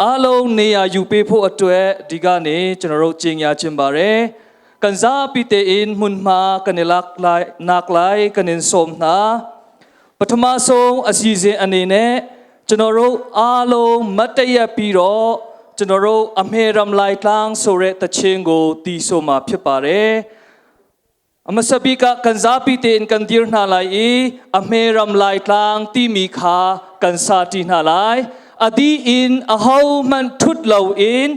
အားလုံးနေရာယူပေးဖို့အတွက်ဒီကနေကျွန်တော်တို့ကြေညာချင်ပါတယ်ကန်စားပိတေအင်မွန်မာကနေလက်လိုက်နက်လိုက်ကနေစုံနာပထမဆုံးအစီအစဉ်အနေနဲ့ကျွန်တော်တို့အားလုံးမတ်တရက်ပြီးတော့ကျွန်တော်တို့အမေရမ်လိုက်လန်းဆိုတဲ့တခြင်းကိုတီးဆိုမှာဖြစ်ပါတယ် အမစပိကကန်ဇာပိတေင်ကန်ဒီရနာလိုက်ဤအမေရမ်လိုက်လန်းတီမီခာကန်စာတီနာလိုက်အဒီအင်အဟောမန်ထွတ်လောအင်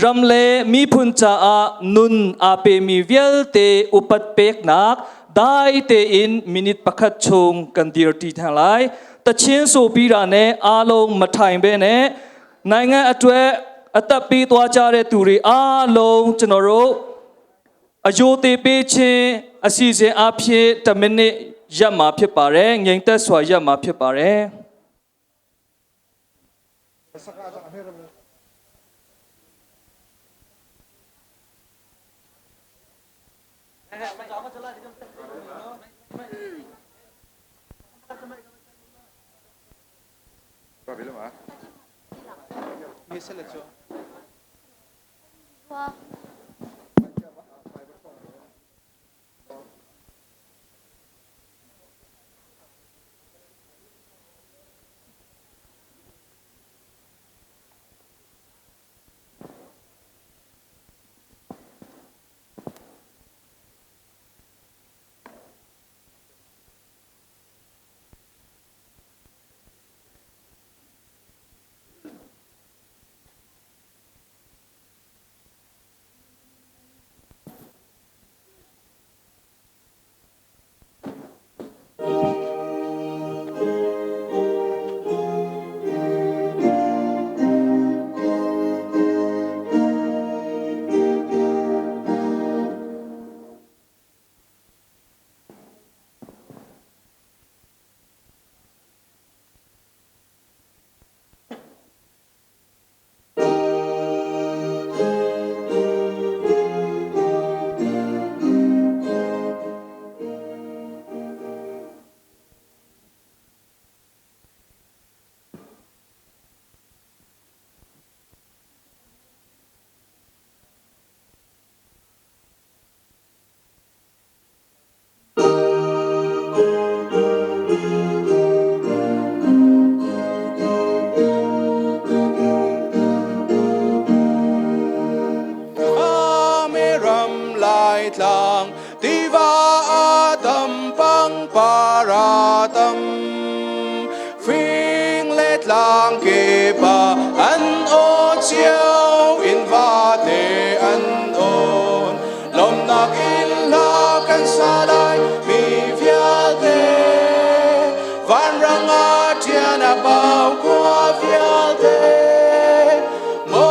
ရမ်လေမိဖွန်ချာအနွန်အပေမီဝဲလ်တေဥပတ်ပေကနက်ဒိုင်တေအင်မိနစ်ပခတ်ချုံကန်ဒီရတီထန်လိုက်တချင်းဆိုပြီးတာနဲ့အားလုံးမထိုင်ပဲနဲ့နိုင်ငံအတွက်အသက်ပေးသွားကြတဲ့သူတွေအားလုံးကျွန်တော်တို့ အယိုသေးပေးခြင်းအစီအစဉ်အဖြစ်10မိနစ်ရပ်မှာဖြစ်ပါတယ်ငြိမ်သက်စွာရပ်မှာဖြစ်ပါတယ် Amiram lai tlang tiva atam pang paratam fing le tlang ke pa an o chiao in va te an on lom nak in la kan sa lai mi vial te van rang a tian a pau qua vial te mo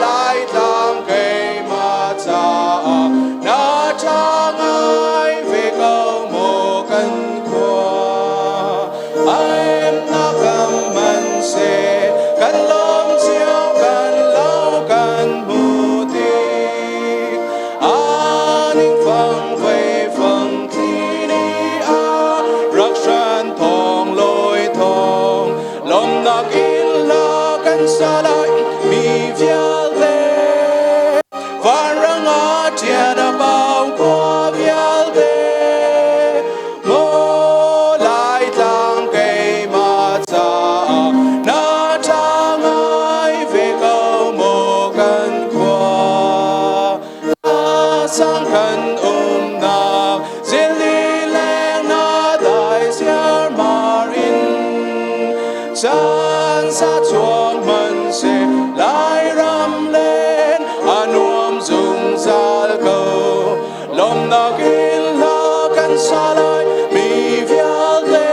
lai tlang cây ma cha na cha ngai về cầu mô cần qua em na cầm man se cần lom chiếu cần lâu cần bù ti an ninh phẳng về phẳng thi ni a rắc san thong lôi thong lom nak in la kan sa lai mi vial te van rang a tian a bao qua vial te mo lai tlang cây ma cha na cha ngai về cầu mô kan qua sang kan um nak zili leng na dai siar marin chan sa chuang man se lai ram lên anuam dung zal cầu lom nak in la kan sa lai mi vial te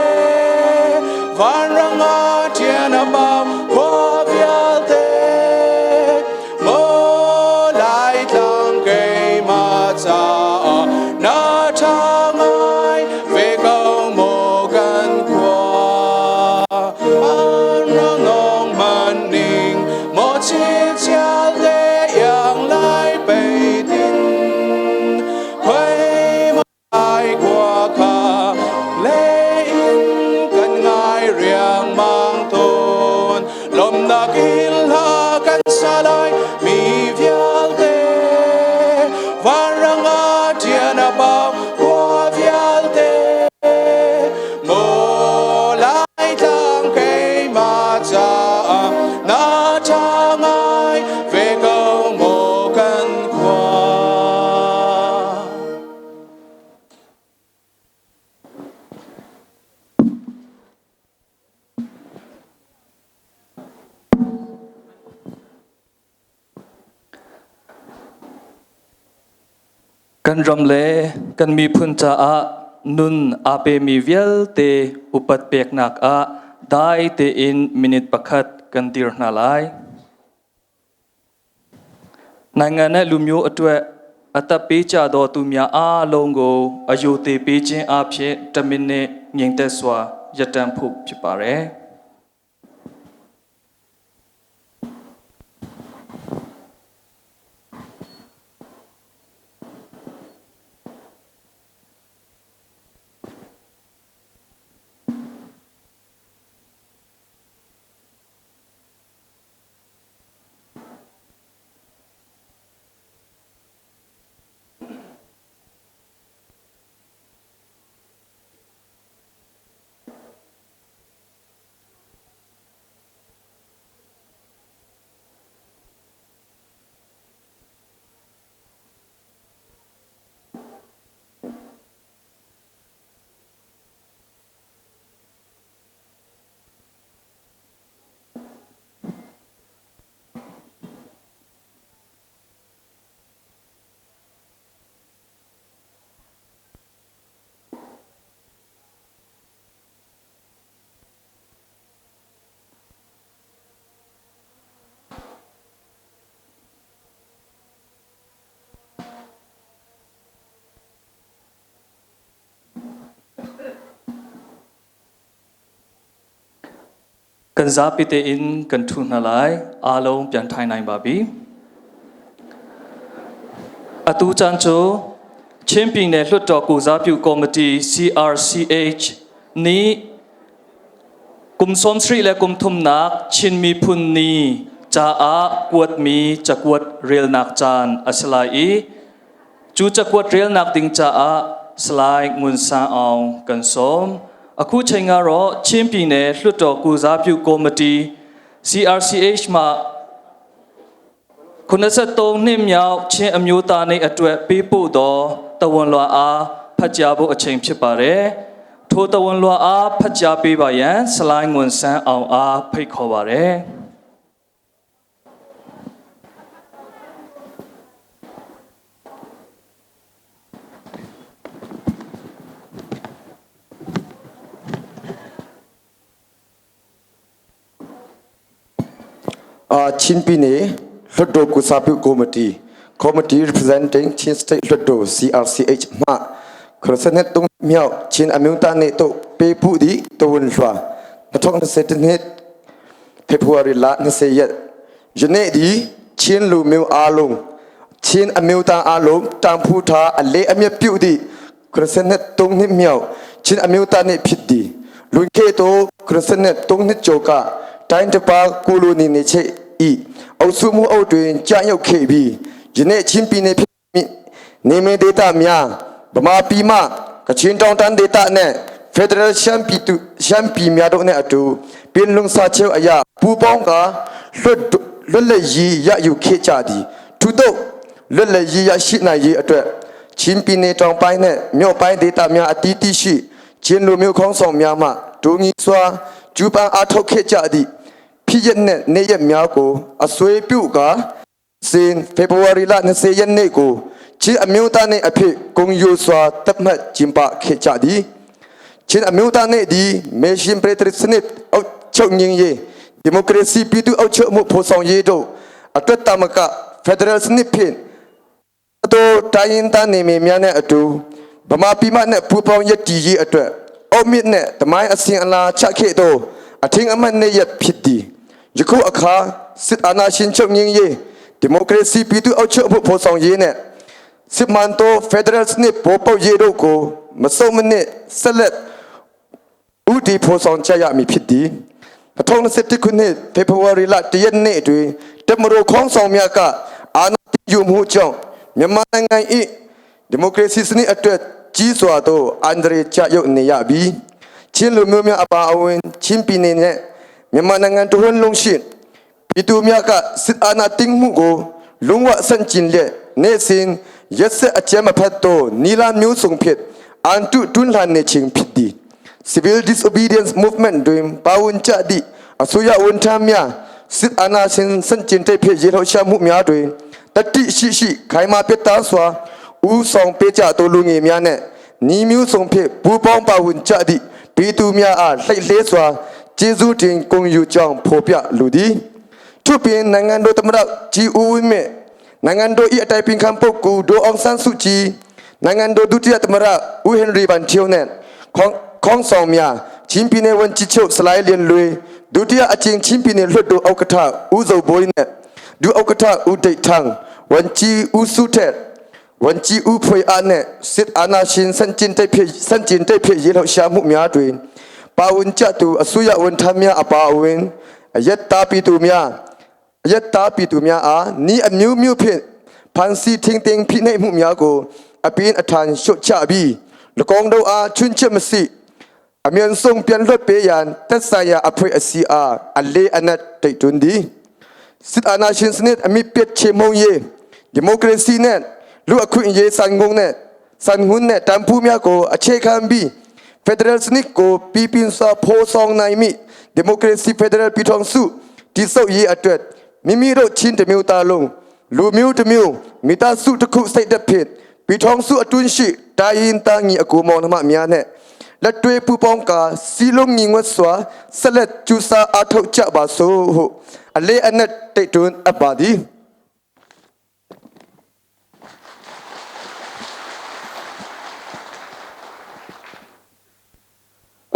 van rang a tian a bao qua vial te mo lai tlang cây ma cha na cha ngai về cầu mô kan qua an rang nong man ning mo chi cha le yang lai bei tin khuây mo ai qua kha lê in kan ngai riang mang tôn. Kan ram le kan miphun caah nun aa pemi vialte upat peknak ah dai tein minute pakhat kan dir hna lai. Naingan le lumyo atuah atape cha do tu mya a longo ayo te pe chin a phe tamin ne nging te swa yatan phu ဖြစ်ပါတယ်။ Kan zapi tein kan ṭhu hna lai. Aa lo pian ṭhai nai babi. Atu caan cu Chin Pyine Hluttaw Kuzapyu Committee CRCH nih kum 70 le kum thumnak Chin Miphun Ni caah kuatmi cakuat relnak caan a si lai i Cu cakuat relnak ding caah Salai Ngun Sang Aung kan sawm. Akhu cheng ah ro Chin Pyine Hluttaw Kuzapyu Committee CRCH ma khunasat tong hnim miao Chin amyuta nei atwe pipu do tawon lwa a phatja bu acheng phipare tho tawon lwa a phatja pi ba yan Salai Ngun Sang Aung a phai kho bare. Chin Pyine Hluttaw Kusapi Committee Committee representing Chin State Hluttaw CRCH hma Khrosenet tung miao Chin amyuta ne to pe pu di to wun hlwa na thok na se tin het February la na se yet Yane di Chin lu miu alung Chin amiu ta alung tang phu tha ale amia piu di Kresenet tung ni miao Chin amiu ta ni phit di Lun ke to Kresenet tung ni choka Tain te pa kulu ni ni che i Au su mu au twin cha yau khe bi Yane Chin pi ne phit နေမဒေတာများဗမာပြည်မှကချင်တောင်တန်းဒေတာနဲ့ဖက်ဒရယ်ရှမ်းပြည်သူရှမ်းပြည်များတို့နဲ့အတူပင်လုံစာချုပ်အရာပူပေါင်းကလွတ်လွတ်လပ်ရေးရယူခဲ့ကြသည်ထို့သောလွတ်လပ်ရေးရရှိနိုင်ရေးအတွက်ချင်းပြည်နယ်တောင်ပိုင်းနဲ့မြောက်ပိုင်းဒေသများအသီးသီးရှိချင်းလူမျိုးခေါင်းဆောင်များမှဒူငီစွာကျူပန်းအားထုတ်ခဲ့ကြသည့်ဖြစ်ရပ်နှင့်နေရက်များကိုအဆွေပြုကာ စင်ဖေဖော်ဝါရီလ20ရက်နေ့ကိုချင်းအမျိုးသားနေ့အဖြစ်ဂုဏ်ယူစွာသတ်မှတ်ကျင်းပခဲ့ကြသည်ချင်းအမျိုးသားနေ့သည်မေရှင်ပရိသတ်စနစ်အုပ်ချုပ်ငြိမ်းရေးဒီမိုကရေစီပြည်သူ့အုပ်ချုပ်မှုဖော်ဆောင်ရေးတို့အတွက်တမကဖက်ဒရယ်စနစ်ဖြင့်တို့တိုင်းရင်းသားနေမြေများနဲ့အတူဗမာပြည်မနဲ့ပူးပေါင်းရည်တည်ရေးအတွက်အုတ်မြစ်နဲ့တမိုင်းအစဉ်အလာချခဲ့သောအထင်အမှတ်နေ့ရက်ဖြစ်သည်ယခုအခါစစ်အာဏာရှင်ချုပ်ငြိမ်းရေးဒီမိုကရေစီပြည်သူ့အုပ်ချုပ်မှုဖော်ဆောင်ရေးနဲ့စစ်မှန်သောဖက်ဒရယ်စနစ်ပေါ်ပေါက်ရေးတို့ကိုမစုံမနစ်ဆက်လက်ဥတီဖော်ဆောင်ကြရမည်ဖြစ်သည်2021ခုနှစ်ဖေဖော်ဝါရီလ1ရက်နေ့တွင်တမရိုခေါင်းဆောင်များကအာဏာယူမှုကြောင့်မြန်မာနိုင်ငံ၏ဒီမိုကရေစီစနစ်အတွက်ကြီးစွာသောအန္တရာယ်ကျရောက်နေရပြီးချင်းလူမျိုးများအပါအဝင်ချင်းပြည်နယ်နှင့်မြန်မာနိုင်ငံတဝန်းလုံးရှိပြည်သူများကစစ်အာဏာသိမ်းမှုကိုလုံးဝဆန့်ကျင်လျက်နေ့စဉ်ရက်စက်အကြမ်းမဖက်သောနီလာမျိုးစုံဖြင့်အန်တုတွန်းလှန်နေခြင်းဖြစ်သည် Civil Disobedience Movement တွင်ပါဝင်ကြသည့်အစိုးရဝန်ထမ်းများစစ်အာဏာရှင်ဆန့်ကျင်တဲ့ဖြစ်ရေလှုပ်ရှားမှုများတွင်တတိရှိရှိခိုင်မာပြတ်သားစွာ ဦးဆောင်ပေးကြသောလူငယ်များနှင့်ညီမျိုးစုံဖြင့်ပူးပေါင်းပါဝင်ကြသည့်ပြည်သူများအားလှိတ်လှဲစွာကျေးဇူးတင်ဂုဏ်ယူကြောင်းဖော်ပြလိုသည် ထို့ပြင်နိုင်ငံတော်သမ္မတကြီးဦးဝင်းမြင့်နိုင်ငံတော်၏အတိုင်ပင်ခံပုဂ္ဂိုလ်ဒေါအောင်ဆန်းစုကြည်နိုင်ငံတော်ဒုတိယသမ္မတဦးဟင်ရီဗန်ချီယိုနှင့်ခေါင်းခေါင်းဆောင်များချင်းပြည်နယ်ဝန်ကြီးချုပ်ဆလိုင်းလျင်လွေဒုတိယအကြိမ်ချင်းပြည်နယ်လွှတ်တော်ဥက္ကဋ္ဌဦးဇော်ဘိုးနှင့်ဒုဥက္ကဋ္ဌဦးဒိတ်ထန်းဝန်ကြီးဦးစုထက်ဝန်ကြီးဦးဖွေအားနှင့်စစ်အာဏာရှင်စန့်ကျင်တိုက်ဖျက်စန့်ကျင်တိုက်ဖျက်ရေးလှုပ်ရှားမှုများတွင်ပါဝင်ကြသူအစိုးရဝန်ထမ်းများအပါအဝင်အယက်တာပြည်သူများ အယက်သားပြည်သူများအားဤအမျိုးမျိုးဖြင့်ဖန်စီထင်းတင်းဖိနှိပ်မှုများကိုအပြင်းအထန်ရှုတ်ချပြီး၎င်းတို့အားချွင်းချက်မရှိအမြန်ဆုံးပြန်လွှတ်ပေးရန်သက်ဆိုင်ရာအဖွဲ့အစည်းအားအလေးအနက်တိုက်တွန်းသည်စစ်အာဏာရှင်စနစ်အမိပြတ်ချေမှုန်းရေးဒီမိုကရေစီနဲ့လူအခွင့်အရေးစံငုံနဲ့စံဟုန်နဲ့တန်ဖိုးများကိုအခြေခံပြီးဖက်ဒရယ်စနစ်ကိုပြည်ပြင်းစွာဖော်ဆောင်နိုင်မည့်ဒီမိုကရေစီဖက်ဒရယ်ပြည်ထောင်စုတည်ဆောက်ရေးအတွက်မိမိတို့ချင်းတစ်မျိုးသားလုံးလူမျိုးတစ်မျိုးမိသားစုတစ်ခုစိတ်သက်ဖြင့်ပြည်ထောင်စုအတွင်းရှိတိုင်းရင်းသားညီအကူမောင်နှမများနဲ့လက်တွေ့ပူပေါင်းကာစီလုံးညီငွတ်စွာဆက်လက်ကျူစာအားထုတ်ကြပါစို့ဟုအလေးအနက်တိတ်တွန်းအပ်ပါသည်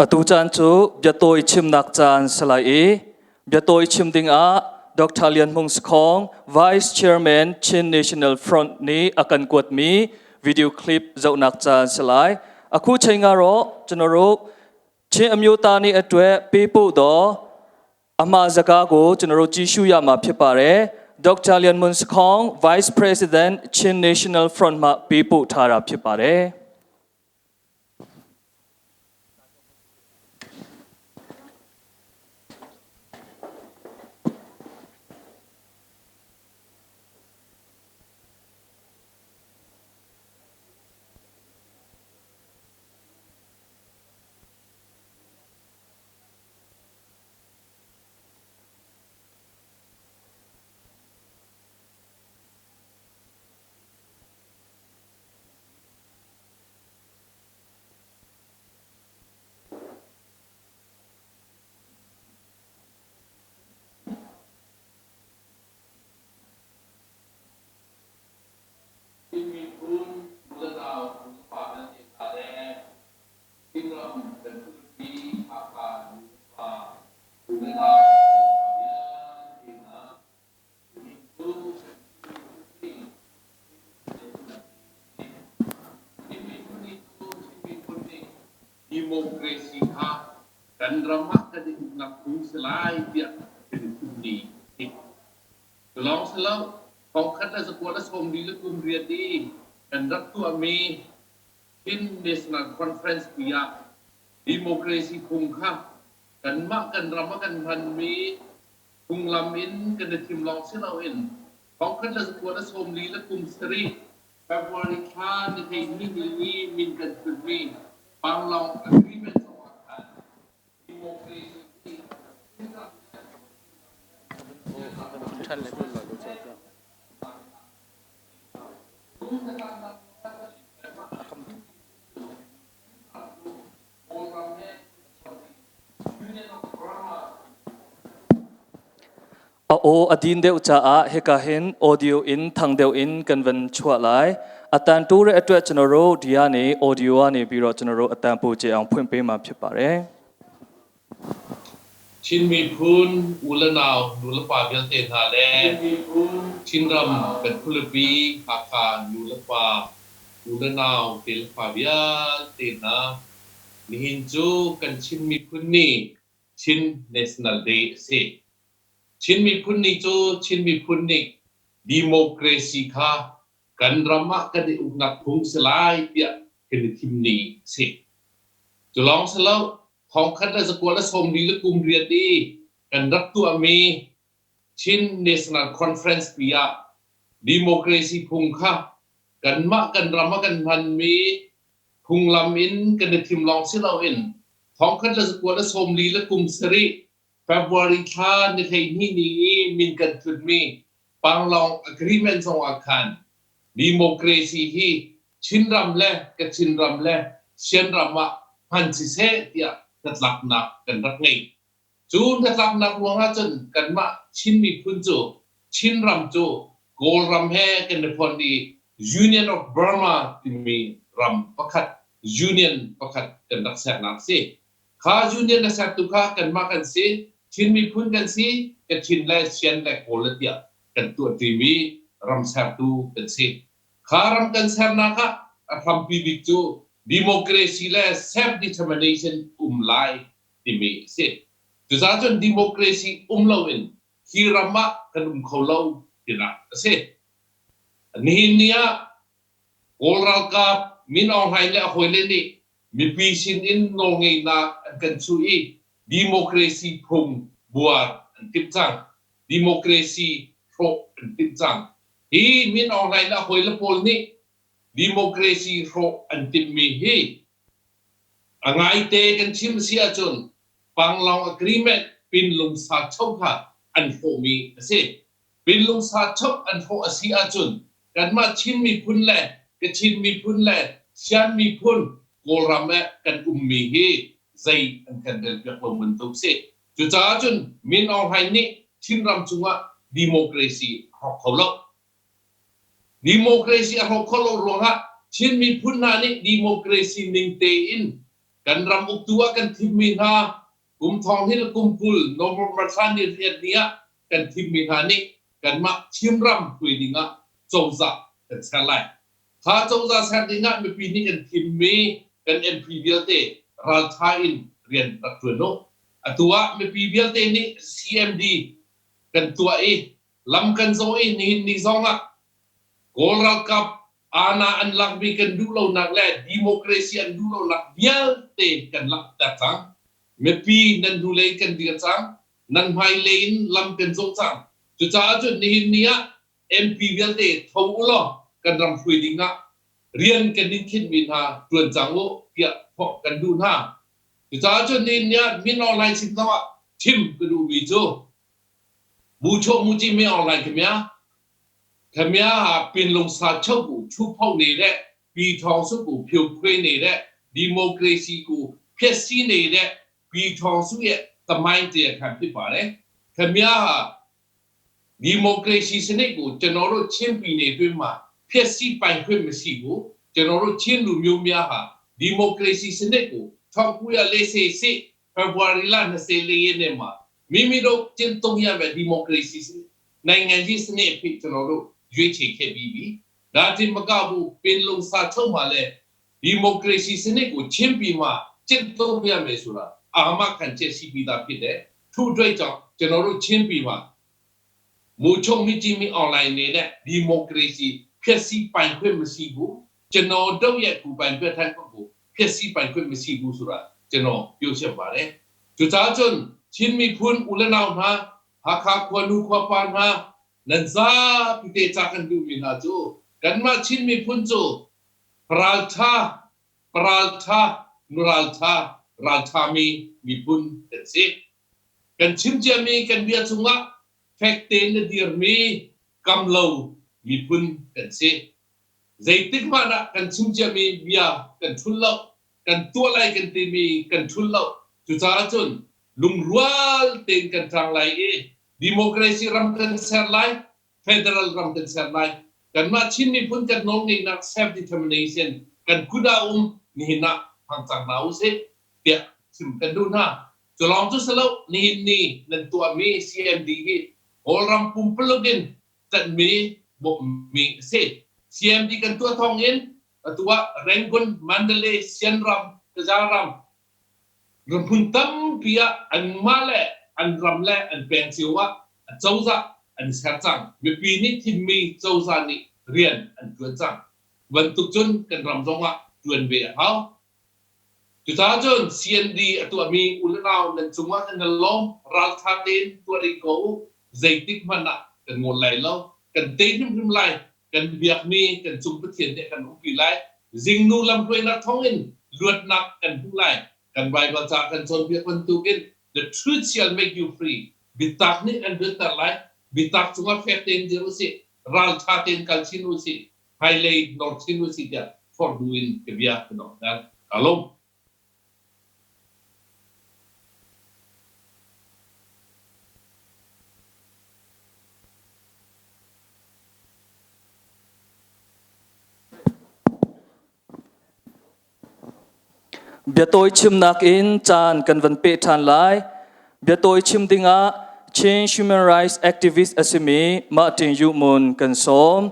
Atu caan cu biatawi chimnak caan si lai i biatawi chim dingah Dr. Lian Hmung Sakhong, Vice Chairman Chin National Front nih a kan kuatmi video clip zohnak caan si lai. Akhuချိန်ကတော့ကျွန်တော်တို့ချင်းအမျိုးသားနေ့အတွက်ပေးပို့တော့အမှာစကားကိုကျွန်တော်တို့ကြည့်ရှုရမှာဖြစ်ပါတယ်။ Dr. Lian Mun Sakhong, Vice President Chin National Front မှပေးပို့ထားတာဖြစ်ပါတယ်။ Chin miphun nulenau nulepa nan si hna le Chinram kan phunpi Hakha nulepa nulenau vialte hna nihin cu kan Chin miphun ni Chin miphun ni cu Chin miphun nih democracy kha kan ram ah kan i uknak phung si lai tiah kan i thim ni a si. Culawng si lo, thongkhat le zakua le sawmli le kum riat i kan rak tuahmi Chin National Conference pi ah democracy phung kha kanmah kan ram ah kan hmanmi phunglam in kan i thim lawng si loin thongkhat le zakua le sawmli le kum sarih February thla ni hleihnih ni i min kan thutmi Panglong Agreement zongah khan democracy A aw a din deuh caah hika hin audio in thang deuh in kan van chuah lai. အတန်တိုးတဲ့အတွက်ကျွန်တော်တို့ဒီကနေ audio ကနေပြီးတော့ကျွန်တော်တို့အတန်ပိုကျအောင်ဖွင့်ပေးမှာဖြစ်ပါတယ် Chin miphun u le nau nulepa vialte hna le Chinram kan khualipi Hakha nulepa u le nau telefa vialte hna nihin cu kan Chin miphun ni Chin National Day a si. Chin miphun ni cu Chin miphun nih democracy kha kan ram ah kan i uknak phung si lai tiah kan i thim ni a si. Cu lawng si lo, thongkhat le zakua le sawmli le kum riat i kan rak tuahmi Chin National Conference pi ah democracy phung kha kanmah kan ram ah kan hmanmi phunglam in kan i thim lawng si loin thongkhat le zakua le sawmli le kum sarih February thla ni hleihnih ni i min kan thutmi Panglong Agreement zongah khan democracy hi Chinram le Kachin ram le Shan ram ah hman siseh tiah hnatlaknak kan rak ngei. Cu hnatlaknak ruangah cun kanmah Chin miphun cu Chinram cu Kawlram he kan i fonh i Union of Burma timi ram pakhat union pakhat kan rak sernak a si. Kha union a sertu kha kanmah kan si, Chin miphun kan si, Kachin le Shan le Kawl le tiah kan tuahṭimi ram sertu kan si. Kha ram kan sernak ah a hrampi bik cu democracy le self-determination um lai timi a si. Cucaah cun democracy um loin hi ram ah kan um kho lo tinak a si. Nihin ni ah Kawl ralkap Min Aung Hlaing le a hawile nih mipi sin in nawlngeihnak an kan chuh i democracy phung buar an timh cang. Democracy hrawh an timh cang. Hi Min Aung Hlaing le a hawile pawl nih democracy hrawh an timhmi hi A ngaite kan chim si ahcun Panglong Agreement Pinlungsa cho kha an hrawhmi a si. Pinlungsa cho an hrawh a si ahcun kanmah Chin miphun le Kachin miphun le Shan miphun Kawlram ah kan ummi hi zei an kan relpiak lo bantuk si. Cucaah cun Min Aung Hlaing nih Chinram cungah democracy a hrawk kho lo. Democracy a hrawk khawh lo ruangah Chin miphun hna nih democracy ning tein kan ram uktu ah kan thimmi hna kum thong hnih le kum 20 November thla ni riat ni ah kan thimmi hna nih kanmah Chinram hruai ding ah cozah kan ser lai. Kha cozah ser ding ah mipi nih kan thimmi kan MP vialte raltha in rian rak tuan u. Atu ah mipi vialte nih CMD kan tuah i Lam kan zawh i nihin ni zong ah Kawl ralkap aana an lakmi kan duh lonak le democracy an duh lonak vialte kan langhter cang. Mipi nan hnulei kan dir cang. Nan hmailei in lam kan zawh cang. Cucaah cun nihin ni ah MP vialte tho u law kan ram hruai ding ah rian kan in khinhmi hna ṭuan cang u tiah thawh kan duh hna. Cucaah cun nihin ni ah Min Aung Hlaing sin zong ah chim ka duhmi cu 无错无计没奥来怎么样？他们啊，冰龙沙丘股出泡你的，比唐苏股飘亏你的，democracy 股撇死你的，比唐苏ရဲ့သမိုင်းတရားခံဖြစ်ပါတယ်။ခင်ဗျားဟာဒီမိုကရေစီစနစ်ကိုကျွန်တော်တို့ချင်းပြည်နယ်အတွင်းမှာဖျက်ဆီးပိုင်ခွင့်မရှိဘူး။ကျွန်တော်တို့ချင်းလူမျိုးများဟာဒီမိုကရေစီစနစ်ကို1948ဖေဖော်ဝါရီလ24ရက်နေ့မှာ မိမိတို့ကျင့်သုံးရမယ့်ဒီမိုကရေစီနိုင်ငံကြီးစနစ်အဖြစ်ကျွန်တော်တို့ရွေးချယ်ခဲ့ပြီးပြီ။ဒါတင်မကဘူးပင်လုံစာချုပ်မှာလည်းဒီမိုကရေစီစနစ်ကိုချင်းပြည်မှာကျင့်သုံးရမယ်ဆိုတာအာမခံချက်ရှိပြီးသားဖြစ်တယ်။ထို့အတွက်ကြောင့်ကျွန်တော်တို့ချင်းပြည်မှာမူချုပ်မိကြီးမီအွန်လိုင်းနေနဲ့ဒီမိုကရေစီဖျက်ဆီးပိုင်ခွင့်မရှိဘူးကျွန်တော်တို့ရဲ့ကိုယ်ပိုင်ပြဋ္ဌာန်းခွင့်ကိုဖျက်ဆီးပိုင်ခွင့်မရှိဘူးဆိုတာကျွန်တော်ပြောချင်ပါတယ်။ကြွကြားချွန် Chin miphun u le nau hna, Hakha khuanu khuapa hna, nan zapi te ca kan duhmi hna cu kanmah Chin miphun cu ralṭha, paralṭha, nuralṭha, ralṭhami miphun kan si. Kan chim ciami kan bia cungah fek tein a dirmi kamlo miphun kan si. Zeitik hmanh ah kan chim ciami bia kan ṭhul lo, kan tuah lai kan timi kan ṭhul lo. Cucaah cun lungrual tein kan ṭang lai i democracy ram kan ser lai, federal ram kan ser lai. Kanmah Chin miphun kan nawlngeihnak self-determination kan kut ah um nihin ah hmang cang hna usih tiah chim kan duh hna. Cu lawng cu si lo, nihin ni nan tuahmi CMD hi Kawlram pumpuluk in ṭanhmi bawmhmi a si. CMD kan tuah thawng in atu ah Rangoon, Mandalay, Sianram, Tazaram ramhmun tampi ah anmah le an ram le an peng cio ah a cozah an ser cang. Mipi nih thimmi cozah nih rian an ṭuan cang. Bantuk cun kan ram zong ah ṭuan ve a hau. Cucaah cun CND a tuahmi u le nau nan cungah kan i lawm. Ralṭha tein tuah rih ko u. Zeitik hmanh ah kan ngol lai lo. Kan tei hrimhrim lai. Kan biakmi kan cung Pathian nih a kan umpi lai. Zingnu lamhruainak thawngin luatnak kan hmu lai. Kan Baibal ca kan cawnpiak bantukin the truth shall make you free. Biatak nih kan luatter lai. Biatak cungah fek tein dir usih. Ralṭha tein kal chin usih. Hmailei nor chin usih tiah Forh buin ka bia ka donghter. Ka lawm. Biatawi chimnak in caan kan van peh ṭhan lai. Biatawi chim dingah Chin Human Rights Activist a simi Martin Yu Mun kan sawm.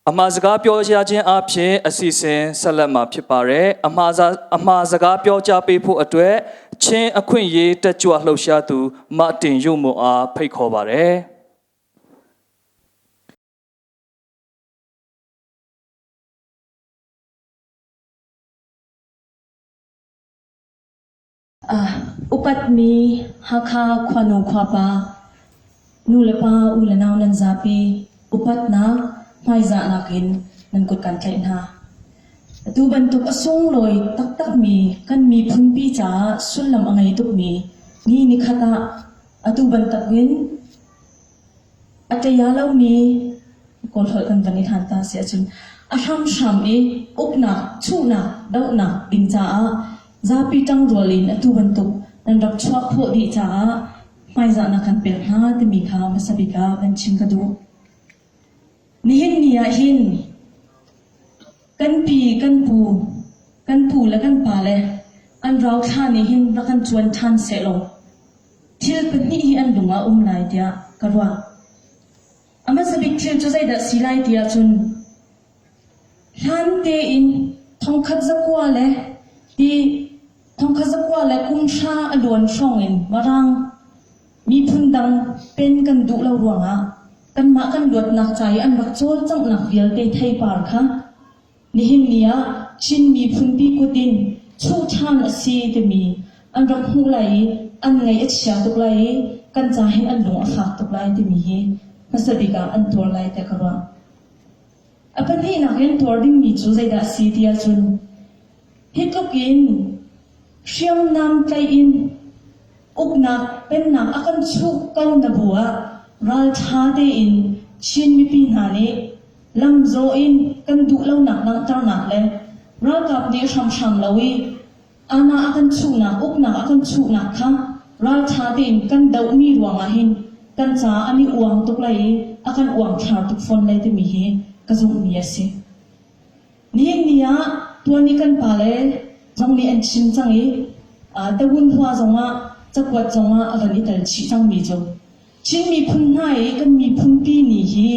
အမှာစကားပြောကြားခြင်းအပြင်အစီအစဉ်ဆက်လက်မှာဖြစ်ပါတယ်။အမှားအမှားစကားပြောကြားပေးဖို့အတွက်ချင်းအခွင့်အရေးတက်ကြွလှုပ်ရှားသူမတင်ရုံမအားဖိတ်ခေါ်ပါတယ်။ Upatmi Hakha khuanu khuapa nulepa u le nau nan zapi upatnak hmaizahnak in nan kut kan tlaih hna. Atu bantuk a sunglawi taktakmi kan miphunpi caah sullam a ngei tukmi ni nikhat ah atu bantukin A ṭaya lomi Kawlholh kan van i hlan ta si ahcun a hramhram i uknak, chuhnak, dohnak ding caah zapi ṭangrual in atu bantuk nan rak chuah khawh dih caah hmaizahnak kan pek hna timi kha hmasa bik ah van chim ka duh. Nihin ni ah hin kan pi, kan pu, kan pu le kan pa le an rauthla nih hin rak kan cuan ṭhan sehlaw Thil pahnih hi an lung ah a um lai tiah ka ruah. A hmasa bik thil cu zeidah si lai ti ahcun hlan tein thongkhat zakua le ti thongkhat zakua le kum hra a luan hrawng in Mirang miphun dang pen kan duh lo ruangah kanmah kan luatnak ca i an rak cawlcanghnak vialte theipar kha Nihin ni ah Chin miphunpi kut in chuh ṭhan a si timi an rak hmuh lai i an ngaih a chia tuk lai i kan ca hin an lung a fak tuk lai timi hi hmasa bik ah an tuar lai tiah ka ruah. A pahnihnak in tuar dingmi cu zeidah a si ti ahcun hi tluk in hriamnam tlaih in uknak pennak a kan chuh ko na bu ah ralṭha tein Chin mipi hna nih lamzawh in kan duh lonak langhternak le ralkap nih hramhram lo i ana a kan chuhnak uknak a kan chuhnak kha ralṭha tein kan dohmi ruangah hin kan caah an i uang tuk lai i a kan uangthlar tuk fawn lai timi hi ka zumhmi a si. Nihin ni ah tuan i kan pale zong nih an chim cang i Tawunhua zongah cakuat zongah a van i tel chih cangmi cu Chin miphun hna i kan miphunpi ni hi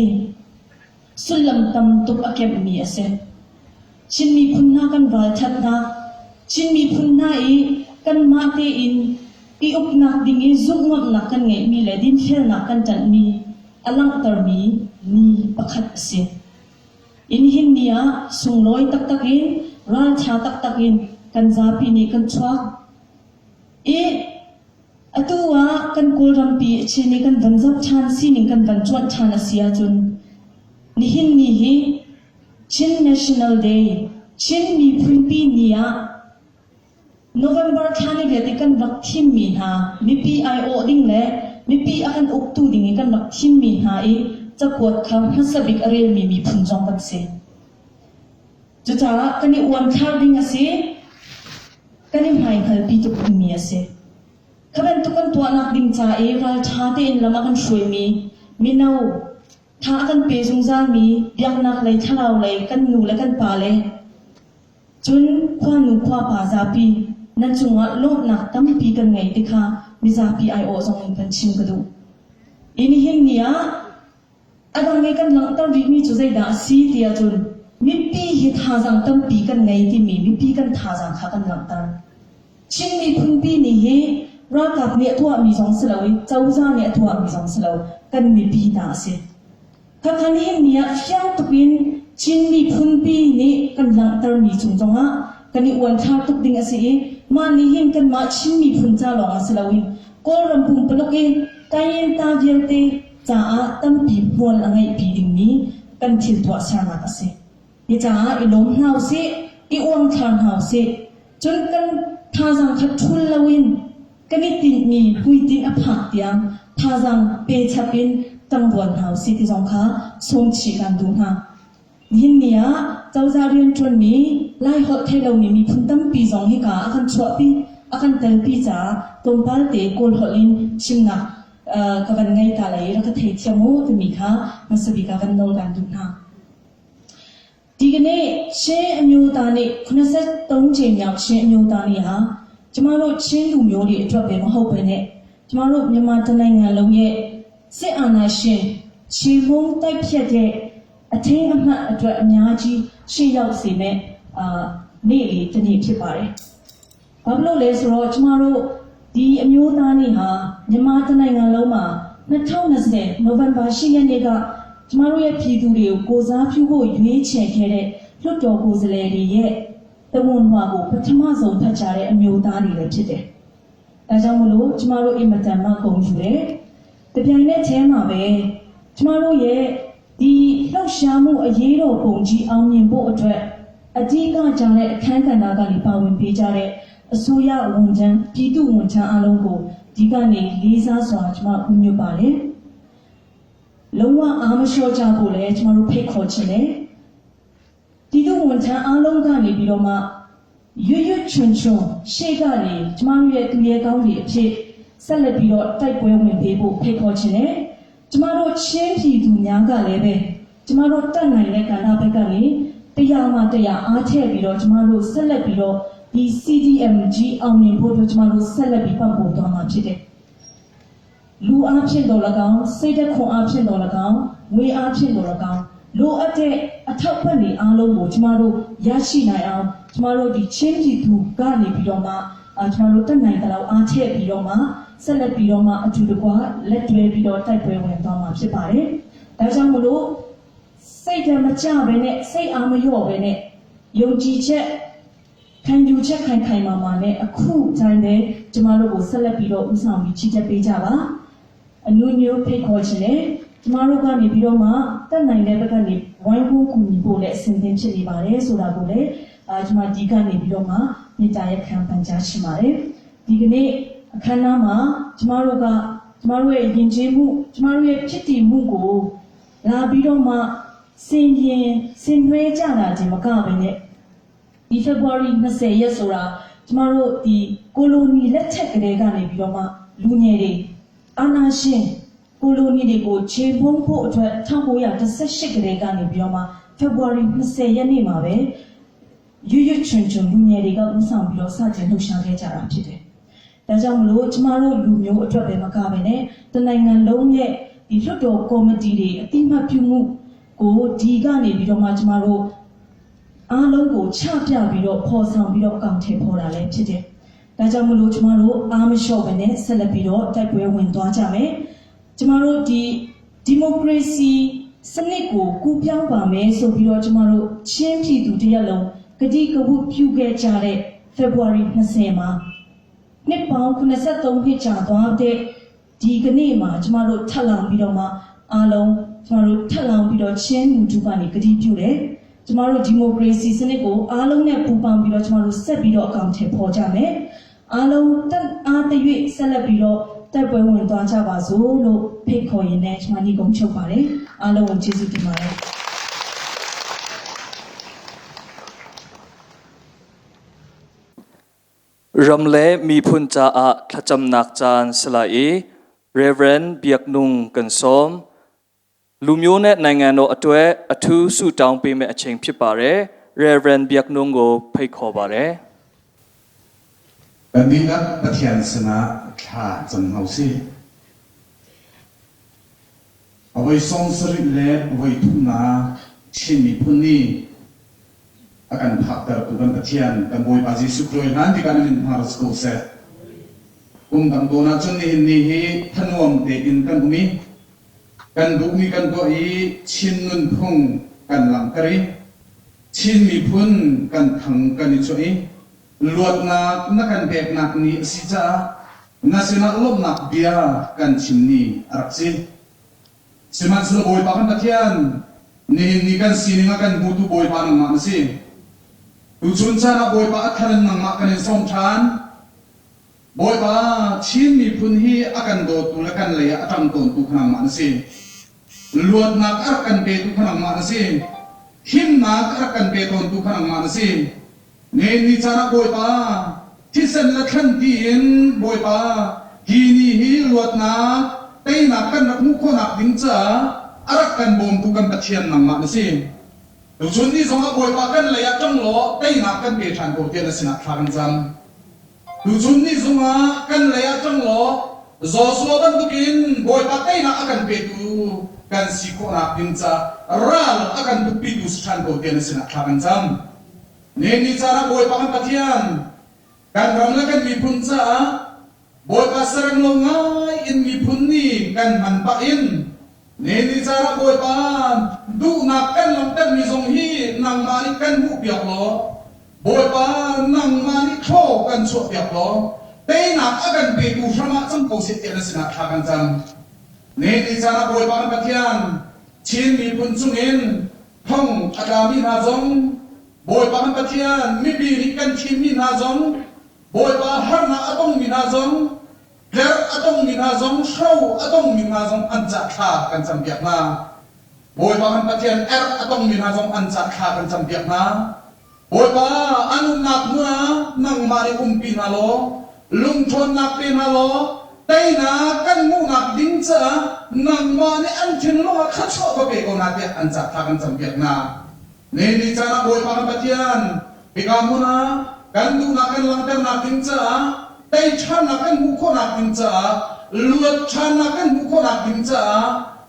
sullam tam tuk a kemhmi a si. Chin miphun hna kan ralṭhatnak, Chin miphun hna i kanmah tein i uknak ding i zumhngamhnak kan ngeihmi le dinfelnak kan ṭanhmi a langhtermi ni pakhat a si. Nihin ni ah sunglawi taktak in ralṭha taktak in kan zapi nih kan chuak i Atu ah kan Kawlrampi a chin i kan van zoh ṭhan sining kan van cuanh ṭhan a si ahcun nihin ni hi Chin National Day, Chin Miphunpi Ni ah November thla ni riat i kan rak thimmi hna mipi aiawh ding le mipi a kan uktu ding i kan rak thimmi hna i cakuat kha hmasa bik a relmi miphun zong kan si. Cucaah kan i uanthlar ding a si. Kan i hmaihngalpi tuk dingmi a si. Kha bantuk kan tuahnak ding ca i ralṭha tein lam a kan hruaimi mino, tha a kan pe zungzalmi biaknak lei thlarau lei kan nu le kan pa le cun khuanu khuapa zapi nan cungah lawmhnak tampi kan ngei ti kha mizapi aiawh zong in kan chim ka duh. I nihin ni ah A dang i kan langhter rihmi cu zeidah a si ti ahcun mipi hi thazaang tampi kan ngei timi mipi kan thazaang kha kan langhter. Chin miphunpi nih hi ralkap nih a tuahmi zong si lo i cozah nih a tuahmi zong si lo kan mipi ta a si. Khakha nihin ni ah fiang tuk in Chin miphunpi nih kan langhtermi cung zongah kan i uanthlar tuk ding a si i mah nih hin kanmah Chin miphun ca lawng ah si loin Kawlram pumpaluk i Kayenta vialte caah tampi hmual a ngeihpi dingmi kan thil tuahsernak a si. Hi caah i lawm hna usih, i uangthlar hna usih. Cun kan thazaang kha ṭhul loin kan i tinhmi hmuitinh a phak tiang thazaang pe chap in ṭangrual hna usih ti zong kha sawm chih kan duh hna. Nihin ni ah cozah rianṭuanmi Laiholh thei lomi miphun tampi zong hika a kan chuahpi, a kan telpi caah tlawmpal te Kawlholh in chimnak ka van ngei ta lai i rak ka theithiam u timi kha hmasa bik ah van nawl kaan duh hna. ဒီကနေ့ချင်းအမျိုးသားနေ့83ကြိမ်မြောက်ချင်းအမျိုးသားနေ့ဟာကျမတို့ချင်းလူမျိုးတွေအတွက်ပဲမဟုတ်ဘဲနဲ့ကျမတို့မြန်မာတနိုင်ငံလုံးရဲ့စစ်အာဏာရှင်ချေမှုန်းတိုက်ဖြတ်တဲ့အထင်းအမှတ်အတွက်အများကြီးရှေ့ရောက်စေမဲ့အာနေ့လေးတစ်နေ့ဖြစ်ပါတယ်။ဘာဖြစ်လို့လဲဆိုတော့ကျမတို့ဒီအမျိုးသားနေ့ဟာမြန်မာတနိုင်ငံလုံးမှာ2020နိုဝင်ဘာ10ရက်နေ့ကကျမတို့ရဲ့ပြည်သူတွေကိုကိုစားပြုဖို့ရွေးချယ်ခဲ့တဲ့လွှတ်တော်ကိုယ်စားလှယ်တွေရဲ့တဝန်လွှာကိုပထမဆုံးဖတ်ကြားတဲ့အမျိုးသားတွေလည်းဖြစ်တယ်။ဒါကြောင့်မလို့ကျမတို့အင်မတန်မှဂုဏ်ယူတယ်။တပြိုင်နက်တည်းမှာပဲကျမတို့ရဲ့ဒီလှုပ်ရှားမှုအရေးတော်ပုံကြီးအောင်မြင်ဖို့အတွက်အဓိကကြားတဲ့အခန်းကဏ္ဍကနေပါဝင်ပေးကြတဲ့အစိုးရဝန်ထမ်းပြည်သူဝန်ထမ်းအလုံးကိုဒီကနေလေးစားစွာကျမဥညွတ်ပါတယ်။လုံးဝအားမလျှော့ကြဖို့လည်းကျမတို့ဖိတ်ခေါ်ချင်တယ်။ပြည်သူဝန်ထမ်းအားလုံးကနေပြီးတော့မှရွရွချွန်ချွန်ရှေ့ကနေကျမတို့ရဲ့သူရဲကောင်းတွေအဖြစ်ဆက်လက်ပြီးတော့တိုက်ပွဲဝင်ပေးဖို့ဖိတ်ခေါ်ချင်တယ်။ကျမတို့ချင်းပြည်သူများကလည်းပဲကျမတို့တတ်နိုင်တဲ့ကဏ္ဍဘက်ကနေတရားမှတရားအားထည့်ပြီးတော့ကျမတို့ဆက်လက်ပြီးတော့ဒီ CDMG အောင်မြင်ဖို့အတွက်ကျမတို့ဆက်လက်ပြီးပံ့ပိုးသွားမှာဖြစ်တယ်။လူအားဖြင့်တော်၎င်းစိတ်သက်ခွန်အားဖြင့်တော်၎င်းငွေအားဖြင့်တော်၎င်းလိုအပ်တဲ့အထောက်ပံ့တွေအားလုံးကိုကျမတို့ရရှိနိုင်အောင်ကျမတို့ဒီချင်းပြည်သူကနေပြီးတော့မှအာကျမတို့တက်နိုင်တဲ့လောက်အားထည့်ပြီးတော့မှဆက်လက်ပြီးတော့မှအတူတကွလက်တွဲပြီးတော့တိုက်ပွဲဝင်သွားမှာဖြစ်ပါတယ်။ဒါကြောင့်မလို့စိတ်ဓာတ်မကျဘဲနဲ့စိတ်အားမလျော့ဘဲနဲ့ယုံကြည်ချက်ခံယူချက်ခိုင်ခိုင်မာမာနဲ့အခုတိုင်းပဲကျမတို့ကိုဆက်လက်ပြီးတော့ဥဆောင်ပြီးချီတက်ပေးကြပါအနုညွတ်ဖိတ်ခေါ်ခြင်းနဲ့ကျမတို့ကနေပြီးတော့မှတက်နိုင်တဲ့ဘက်ကနေဝိုင်းဝန်းကူညီဖို့လည်းအစဉ်သင့်ဖြစ်နေပါတယ်ဆိုတာကိုလည်းအာကျမဒီကနေပြီးတော့မှမေတ္တာရက်ခံပန်ကြားချင်ပါတယ်ဒီကနေ့အခမ်းအနားမှာကျမတို့ကကျမတို့ရဲ့ယဉ်ကျေးမှုကျမတို့ရဲ့ဖြစ်တည်မှုကိုလာပြီးတော့မှစင်ရင်စင်နွှဲကြတာဒီမကပဲနဲ့ ဒီ February 20ရက်ဆိုတာကျမတို့ဒီကိုလိုနီလက်ထက်ကလေးကနေပြီးတော့မှလူငယ်တွေအာနာရှင်ကိုလိုနီတွေကိုခြေဖုံးဖို့အတွက်1918ကလေးကနေပြီးတော့မှ February 20ရက်နေ့မှာပဲရွရွချွန်ချွန်လူငယ်တွေကဥဆောင်ပြီးတော့စတင်လှုပ်ရှားခဲ့ကြတာဖြစ်တယ်။ဒါကြောင့်မလို့ကျမတို့လူမျိုးအတွက်ပဲမကပဲနဲ့တနိုင်ငံလုံးရဲ့ဒီလွှတ်တော်ကော်မတီတွေအတိမတ်ပြုမှုကိုဒီကနေပြီးတော့မှကျမတို့ အားလုံးကိုချပြပြီးတော့ဖော်ဆောင်ပြီးတော့အကောင့်ထဲပေါ်တာလည်းဖြစ်တယ်။ဒါကြောင့်မလို့ကျမတို့အားမလျှော့ဘဲနဲ့ဆက်လက်ပြီးတော့တိုက်ပွဲဝင်သွားကြမယ်။ကျမတို့ဒီဒီမိုကရေစီစနစ်ကိုကူးပြောင်းပါမယ်ဆိုပြီးတော့ကျမတို့ချင်းပြည်သူတရက်လုံးကတိကဝတ်ပြုခဲ့ကြတဲ့ February 20မှာနှစ်ပေါင်း83နှစ်ကြာသွားတဲ့ဒီကနေ့မှာကျမတို့ထပ်လောင်းပြီးတော့မှအားလုံးကျမတို့ထပ်လောင်းပြီးတော့ချင်းလူထုကနေကတိပြုတယ်။ကျမတို့ဒီမိုကရေစီစနစ်ကိုအားလုံးနဲ့ပူးပေါင်းပြီးတော့ကျမတို့ဆက်ပြီးတော့အကောင့်ထဲပေါ်ကြမယ်။အားလုံးတက်အားတရွေ့ဆက်လက်ပြီးတော့တိုက်ပွဲဝင်သွားကြပါစို့လို့ဖိတ်ခေါ်ရင်းနဲ့ကျမညီကုန်းချုပ်ပါတယ်။အားလုံးကိုကျေးဇူးတင်ပါတယ်။ Ram le miphun caah thlacamnak caan si lai i Reverend Biak Nung kan sawm. လူမျိုးနဲ့နိုင်ငံတော်အတွက်အထူးဆုတောင်းပေးမယ့်အချိန်ဖြစ်ပါတယ် Reverend ဘက်နုံကိုဖိတ်ခေါ်ပါတယ် Kan dihlak Pathian sinah thla cam hna usih. A voi 70 le voi thumnak Chin miphun nih a kan phaktertu kan Pathian kan Bawipa Jesuh Khrih hlan tikah nan in hmar si ko seh. Kum dang tawn ahcun nihin ni hi thanuam tein kan um i kan duhmi kan tuah i Chin nunphung kan langhter i Chin miphun kan thang kan i chuah i luatnak na kan peknak ni a si caah na sinah lawmhnak bia kan chim ni a rak si. Sihmanhsehlaw Bawipa kan Pathian, nihin ni kan sining a kan hmutu Bawipa nangmah na si. Tuchun caan ah Bawipa a thar in nangmah kan in sawm ṭhan. Bawipa, Chin miphun hi a kan dawtu le kan lei ah a ṭang tawntu kha nangmah na si. Luatnak a rak kan petu kha nangmah na si. Himnak a rak kan pe tawntu kha nangmah na si. Nihin ni caan ah Bawipa, thisen le thlan tiin Bawipa, hi ni hi luatnak, teinak kan rak hmuh khawhnak ding caah a rak kan bawmtu kan Pathian nangmah na si. Tuchun ni zongah Bawipa kan lei ah ṭang law teinak kan pe ṭhan ko tiah na sinah thla kan cam. Tuchun ni zongah kan lei ah ṭang law Joshua bantukin Bawipa teinak a kan petu kan si khawhnak ding caah ral a kan tukpitu si ṭhan ko tiah na sinah thla kan cam. Nihin ni caan ah Bawipa kan Pathian, kan ram le kan miphun caah Bawipa serem lo ngai in miphun ni kan hman pah in nihin ni caan ah Bawipa duhnak kan langhtermi zong hi nangmah nih kan hmuhpiak law Bawipa, nangmah nih thlaw kan chuahpiak law teinak a kan petu hram ah cang ko seh tiah na sinah thla kan cam. Nihin ni caan ah Bawipa kan Pathian, Chin miphun chungin thong a tlami hna zong, Bawipa kan Pathian, mipi nih kan thimmi hna zong, Bawipa harnak a tongmi hna zong, tlerh a tongmi hna zong, hro a tongmi hna zong an cah thla kan campiak hna. Bawipa kan Pathian erh a tongmi hna zong an cah thla kan campiak hna. Bawipa, an umnak hmun ah nangmah nih umpi hna law, lungṭhawnnak pe hna law, teinak kan hmuhnak ding caah nangmah nih an thinlung ah thluachuah va pe ko hna tiah an cah thla kan campiak hna. Nihin ni caan ah Bawipa kan Pathian, hika hmun ah kan duhnak kan langhternak ding caah, tei ṭhannak kan hmuh khawhnak ding caah, luat ṭhannak kan hmuh khawhnak ding caah,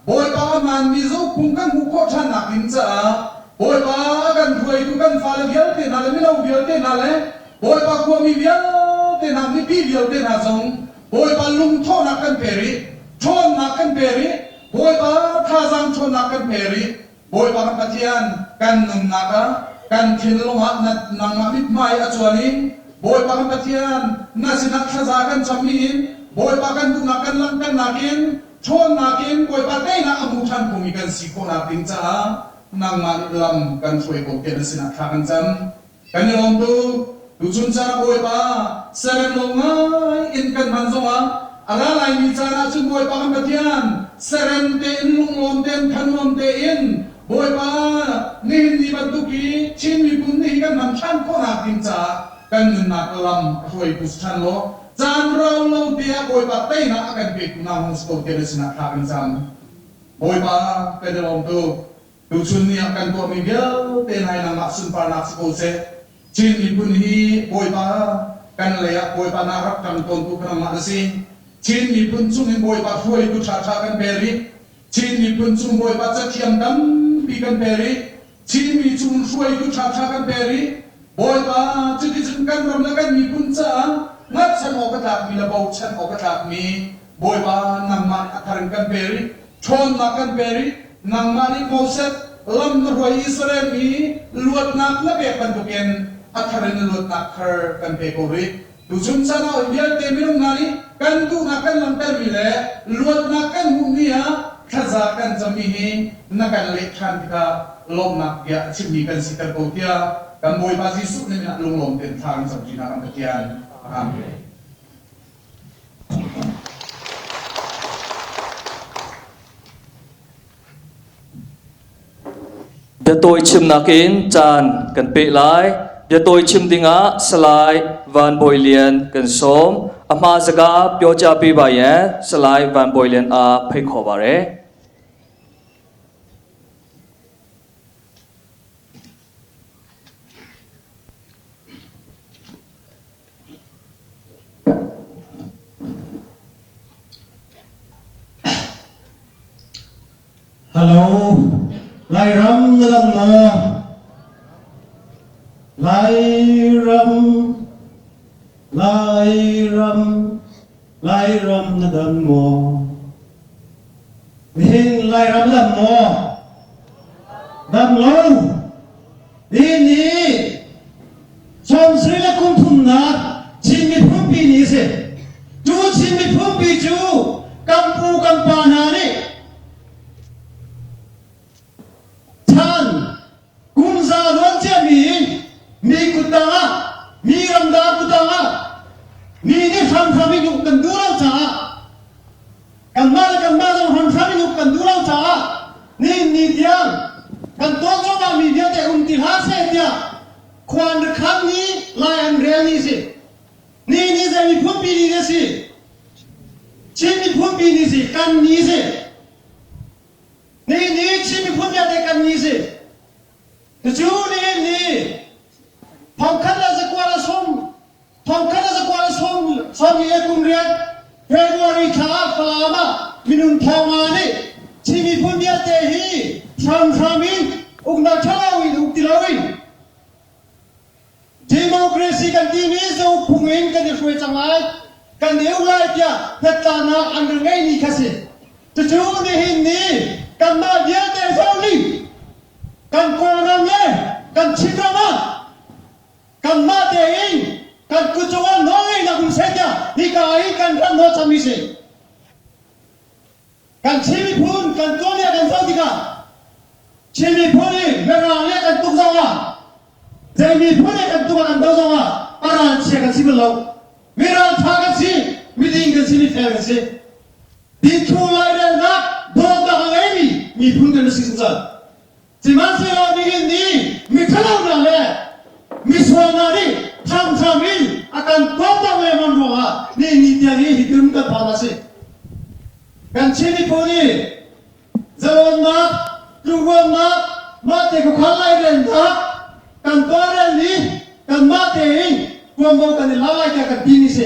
Bawipa a hmaanmi zaukphung kan hmuh khawh ṭhannak ding caah Bawipa a kan hruaitu kan fale vialte hna le mino vialte hna le Bawipa khuami vialte hna mipi vialte hna zong Bawipa lungthawhnak kan pe rih, ṭhawnnak kan pe rih, Bawipa thazaang ṭhawnnak kan pe rih. Bawipa kan Pathian kan nunnak ah kan thinlung ah na nangmah mithmai a cuan i Bawipa kan Pathian na sinah thlaza kan cammi in Bawipa kan duhnak kan langhternak in ṭhawnnak in Bawipa teinak a hmu ṭhan khomi kan si khawhnak ding caah nangmah nih lam kan hruai ko tiah na sinah thla kan cam. Kan i lawm tuk. Tuchun caan ah Bawipa serem lo ngai in kan hman zongah a ra laimi caan ah cun Bawipa kan Pathian serem tein lunglawm tein thanuam tein Bawipa nihin ni bantuk i Chin miphun ni hi kan hman ṭhan khawhnak ding caah kan nunnak lam a hruaitu si ṭhan law caan rau lo te ah Bawipa teinak a kan petu na hung si ko tiah na sinah thla kan cam. Bawipa kan i lawm tuk. Tuchun ni ah kan tuahmi vialte hna hi nangmah sunparnak si ko seh. Chin miphun hi Bawipa kan lei ah Bawipa na rak ṭang tawntu kha nangmah na si. Chin miphun chungin Bawipa hruaitu ṭhaṭha kan pe rih. Chin miphun chung Bawipa cathiam tampi kan pe rih. Chinmi chung hruaitu ṭhaṭha kan pe rih. Bawipa, cuticun kan ram le kan miphun caah ngatchan awk a tlakmi le bochan awk a tlakmi Bawipa nangmah nih a thar in kan pe rih. Ṭhawnnak kan pe rih. Nangmah nih Moses lam na hruai Israel mi luatnak na pek bantukin a thar in luatnak thar kan pe ko rih. Tuchun chan ah vialte minung hna nih kan duhnak kan langhtermi le luatnak kan hmuhmi ah thlaza kan cammi hi na kan leh ṭhan tikah lawmhnak bia a chimmi kan siter ko tiah kan Bawipa Jesuh na min ah lunglawm tein thla kan camṭi hna kan Pathian. Amen. Biatawi chimnak in caan kan peh lai. Biatawi chim dingah Salai Van Bawi Lian kan sawm. A hma zaga pyocha pi ba ye Salai Van Bawi Lian a phei kho ba re. Hello, Lairam na dam maw? Lairam, Lairam, Lairam na dam maw? Nihin Lairam na dam maw? Dam lo. Nihin ni sawmsarih le kum thumnak Chin miphunpi ni a si. Cu Chin miphunpi cu kan pu kan pa hna nih chan kum za luan ciami mi kuttang ah mi ramdang kuttang ah mi nih hramhram in uk kan duh lo caah Kanmah le kanmah zong hramhram in uk kan duh lo caah nihin ni tiang kan tuah cuahmahmi vialte. Chin miphunpi ni si kan ni si. Ni ni Chin miphun vialte kan ni si. Cucu nihin ni 1990 1998 February thla ah Falam ah minung 5,000 nih Chin miphun vialte hi hramhram in uknak ṭhalo in uk ti loin Democracy kan timi zauk phung in kan i hruai cang lai, kan i uk lai tiah hnatlaknak an rak ngeihmi kha si. Cucu nihin ni kanmah vialte zong nih kan Kawlram le kan Chinram ah kanmah tein kan kut cungah nawlngeihnak um seh tiah hika i kan ram nawl cangmi si. Kan Chin miphun kan tuanbia kan zoh tikah Chin miphun i Mirang le kan tuk zongah zei miphun le kan tuk ah kan do zongah a ralchia kan si bal lo. Miral tha kan si, miding kan si, mifel kan si. Dingthlu lairelnak dawtnak a ngeimi miphun kan si zungzal. Sihmanhsehlaw nihin ni miṭhalo hna le misual hna nih ṭhiamṭhiam in a kan tuahter lengmang ruangah nihin ni tiang hi hitin kan phan a si. Kan Chin miphun i zalonnak, tlukruannak, mahte khuakhan lairelnak kan tuahrel i kanmah tein tuanvo kan i la lai tiah kan timi si.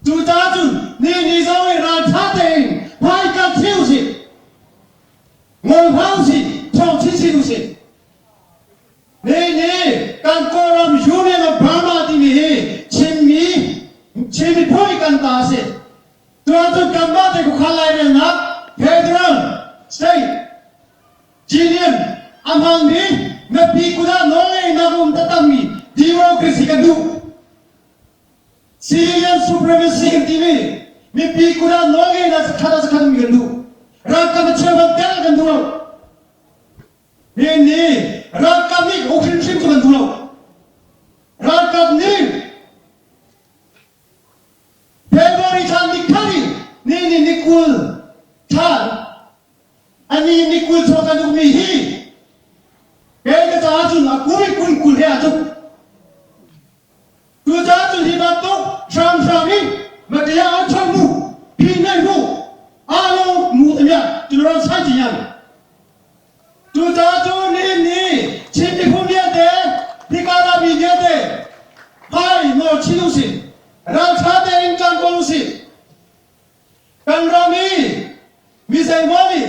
Cucaah cun nihin ni zong i ralṭha tein hmai kan thi usih. Ngol hlah usih, ṭhawng chinchin usih. Nihin kan Kawlram Union of Burma timi hi Chinmi Chin miphun i kan ta a si. Tuahcun kanmah te khuakhan lairelnak Federal State Union a hmangmi mipi kut ah nawlngeihnak a um taktakmi democracy kan duh. Civilian supremacy kan timi mipi kut ah nawlngeihnak zakhat ah zakhat um kan duh. Ralkap a cheuban tel kan duh lo. Nihin ni ralkap nih uk hrimhrim cu kan duh lo. Ralkap nih February thla ni khat in ni ni ni 20 thla ani ni 20 chuak kan ukmi hi kei ka caah cun a kul kul 20 he aa tluk. Cucaah cun hi bantuk hramhram in maṭia an chong mu, phi nei mu, alo mu tamiah tinuran sai ti yan. Cucaah cun nihin ni Chin miphun vialte, hika rami vialte, hai nawl chin usih, ralṭha tein ṭang ko usih. Kan ram i mi zeimaw nih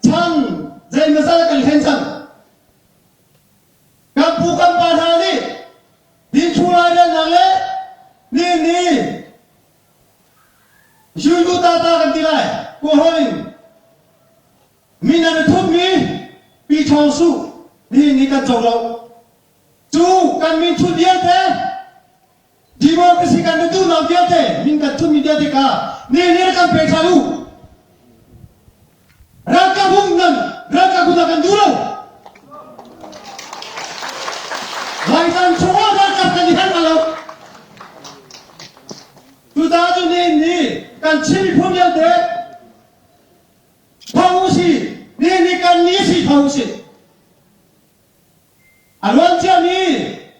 chan zeimazat kan hlen cang. Kan pu kan pa hna nih dingthlu lairelnak le nihin ni Yuyu tata kan ti lai Kawlhawn in min an i thupmi Pi Thawng Su nihin ni kan co lo. Cu kan min thut vialte democracy kan duhnak vialte min kan thutmi vialte kha nihin ni kan pe ṭhan u. Ralkap hung nan ralkap hung kan duh lo. Laitlang chungah ralkap kan i herh lo. Cucaah cu nihin ni kan Chin miphun vialte tho usih, nihin ni kan ni si tho usih. A luanciami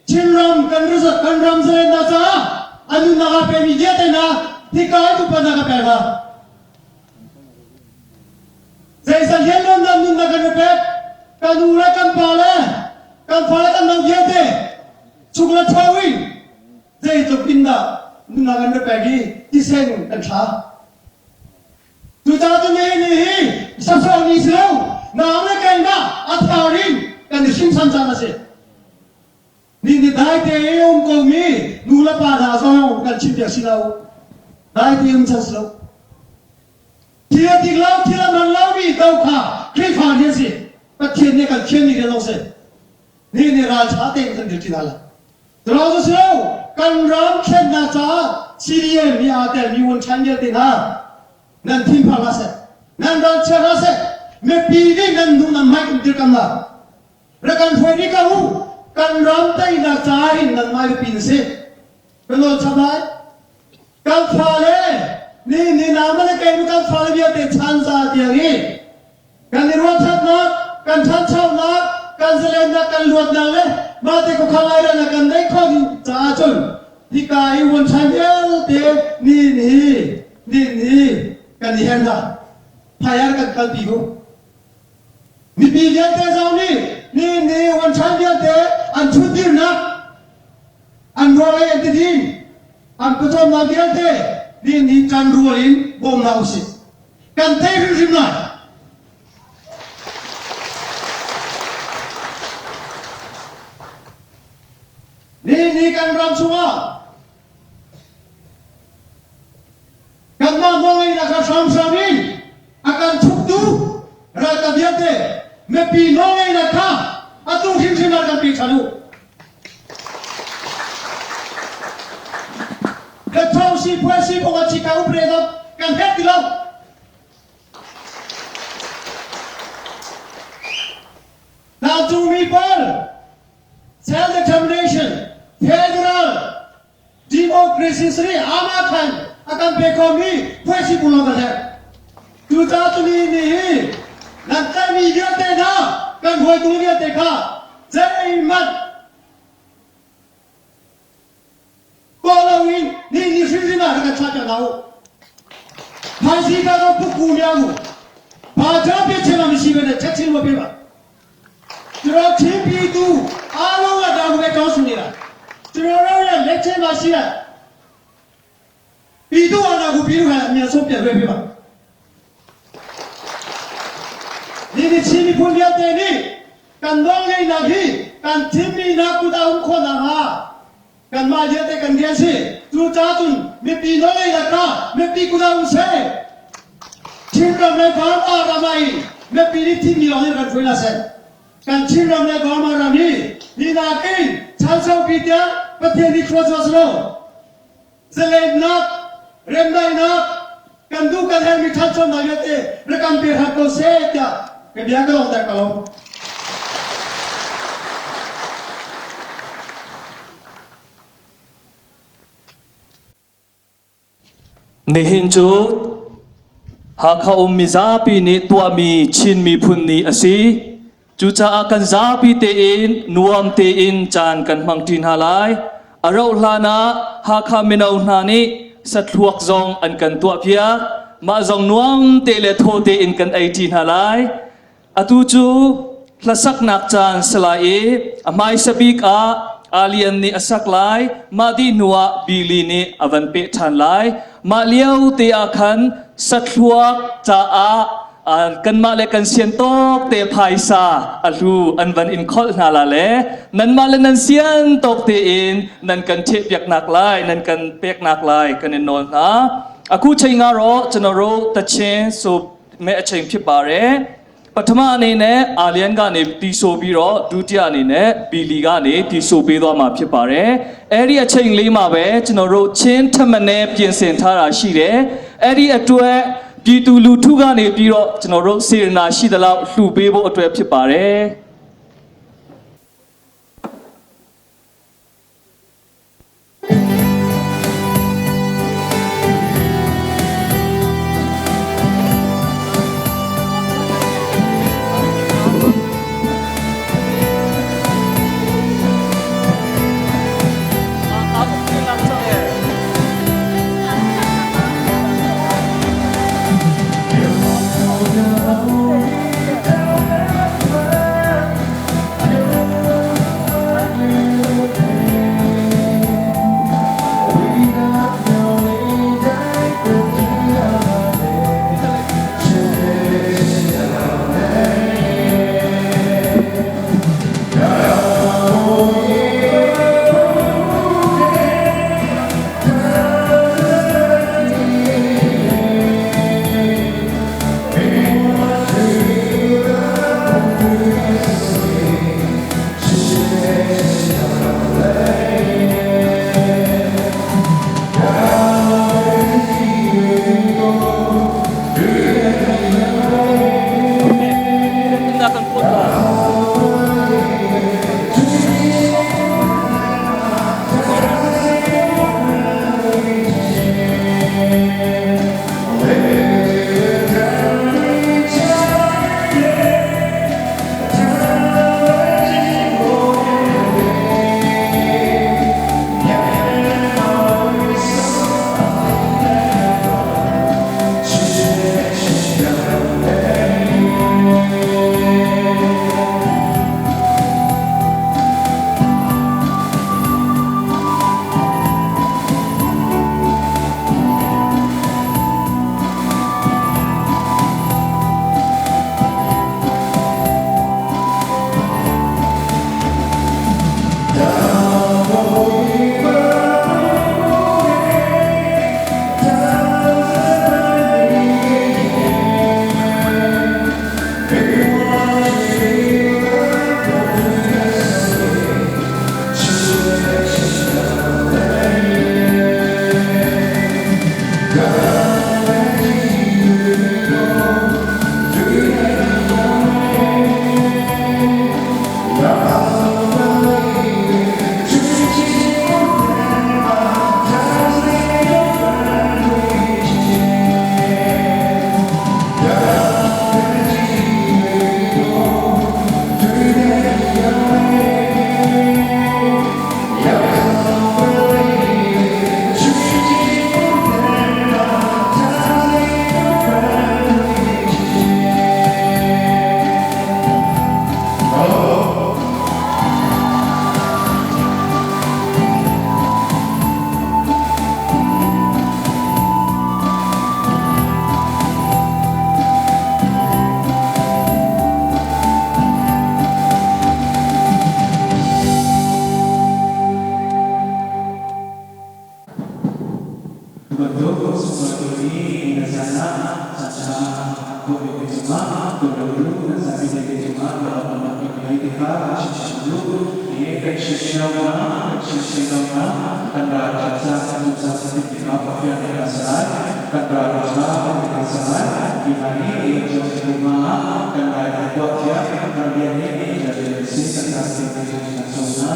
Chinram kan kan ram zalennak caah a nunnak aa pemi vialte hna hika i upatnak a pek hna. Zeizat lianlian nunnak kan i pek, kan u le kan pa le kan fa le kan nau vialte chuk le tho in zeitluk in dah nunnak kan i pek i tisen kan thla. Cucaah cun nihin ni hi sasawh ni si lo, nang le keimah a thar in kan i hringhsan caan a si. Ni ni dai te i um komi nu le pa hna zong kan chimpiak si lo. Dai te um chan si lo. Thil a dik lo, thil a man lomi do kha Khrihfa rian si. Pathian nih kan thianmi rian zong si. Ni ni ralṭha tein kan dirṭi hna lai. Cu cu si lo, kan ram thlennak caah CDM hi aa telmi vuanṭhan vialte hna nan thinphang hlah seh, nan ralchia hlah seh, mipi nih nan hnu nan hmai kan dirkam la. Rak kan hruai rih ko u, kan ram teinak caah hin nanmah biapi na si. Ka nawl chap lai. Kan fale ni ni nama le kei kan fale vialte chan za tiang i Kan i ruahchannak, kan ṭhanchonak, kan zalennak, kan luatnak le mahte khuakhan lairelnak kan neih khawh ding caah cun hika i vuanṭhan vialte ni ni ni ni. Kan i her hna. Hmaiah kan kalpi u. Mipi vialte zong nih nihin ni Wanchan vialte an ṭhutdirnak, an rawl ei an tidin, an pawcawmnak vialte nihin ni ṭanrual in bawm hna usih. Kan tei hrimhrim lai. Nihin ni kan ram chungah Kanmah nawlngeihnak kha hramhram in a kan thuktu ralkap vialte mipi nawlngeihnak kha atu hrimhrim ah kan pe ṭhan u. Ka si phuai si kong ah chika upre zong kan herh ti lo. Tlangcungmi pawl self-determination federal Democracy sari ama khan a kan pe khomi phuaisi bu lawng kan herh. Cucaah tuni ni hi nan tlaihmi vialte hna kan hruaitu vialte kha zeihmanh tuah loin ni ni hrimhrim ah rak kan thlah piak hna u. Phaisi ka ko pukku miang u. Pa ca pe chema mi si ve chet chin wa pe ba. Curo Chin tu alo la da ve tong su la. Curo ro ya le che ma si la. Pi tu ana ku pi ha mi so pia ve pe ba. Ni ni Chin mi phun vialte ni kan nong ngei nak hi kan thim mi na kut a um kho na ha. Kan mah vialte kan rian si. Cu ca cun mipi nawlngeihnak kha mipi kut ah um seh. Chinram le Burma ram ah hin mipi nih thimmi lawng in kan hruai hna seh. Kan Chinram le Burma ram hi hi nakin chan saupi tiang Pathian nih thlua chuah selaw zalennak, remdaihnak, kan duh kan herhmi ṭhanchonak vialte rak kan pe hram ko seh tiah ka bia ka lawngter ko. Nihin cu Hakha um mizapi nih tuahmi Chin miphun ni a si. Cucaah kan zapi tein nuam tein caan kan hmangṭi hna lai. A rauh hlan ah Hakha mino hna nih sathluak zong an kan tuahpiak. Mah zong nuam te le thaw tein kan eiṭi hna lai. Atu cu hlasaknak caan si lai i a hmaisa bik ah Alian nih a sak lai. Mah dih hnuah Billy nih a van peh ṭhan lai. Mah lio te ah khan sathluak caah kanmah le kan sian tawk te phaisa a hlu an van in kholh hna la le nanmah le nan sian tawk tein nan kan ṭhehpiaknak lai nan kan peknak lai kan in nawl hna. အခုချိန်ကတော့ကျွန်တော်တို့တချင်းဆိုမဲ့အချိန်ဖြစ်ပါတယ်ပထမအနေနဲ့အာလျန်ကနေတီဆိုပြီးတော့ဒုတိယအနေနဲ့ဘီလီကနေတီဆိုပေးသွားမှာဖြစ်ပါတယ်အဲ့ဒီအချိန်လေးမှာပဲကျွန်တော်တို့ချင်းထမနဲပြင်ဆင်ထားတာရှိတယ်အဲ့ဒီအတွက်ပြည်သူလူထုကနေပြီးတော့ကျွန်တော်တို့စေရနာရှိသလောက်လှူပေးဖို့အတွက်ဖြစ်ပါတယ် tuahmi te cungah tuanvo nan zapi te cungah lawmhnak kan ngei ti kha chim chim duh. Ni kan chim cio hna, kan chim cio hna, kan ralkap ca kan ca ti kha Pathian nih a sai, kan ralkap ca kan sai. Hi hna nih Joseph ma kan ralkap tuah thiam, kan rian nih jadi si kan kan kan na.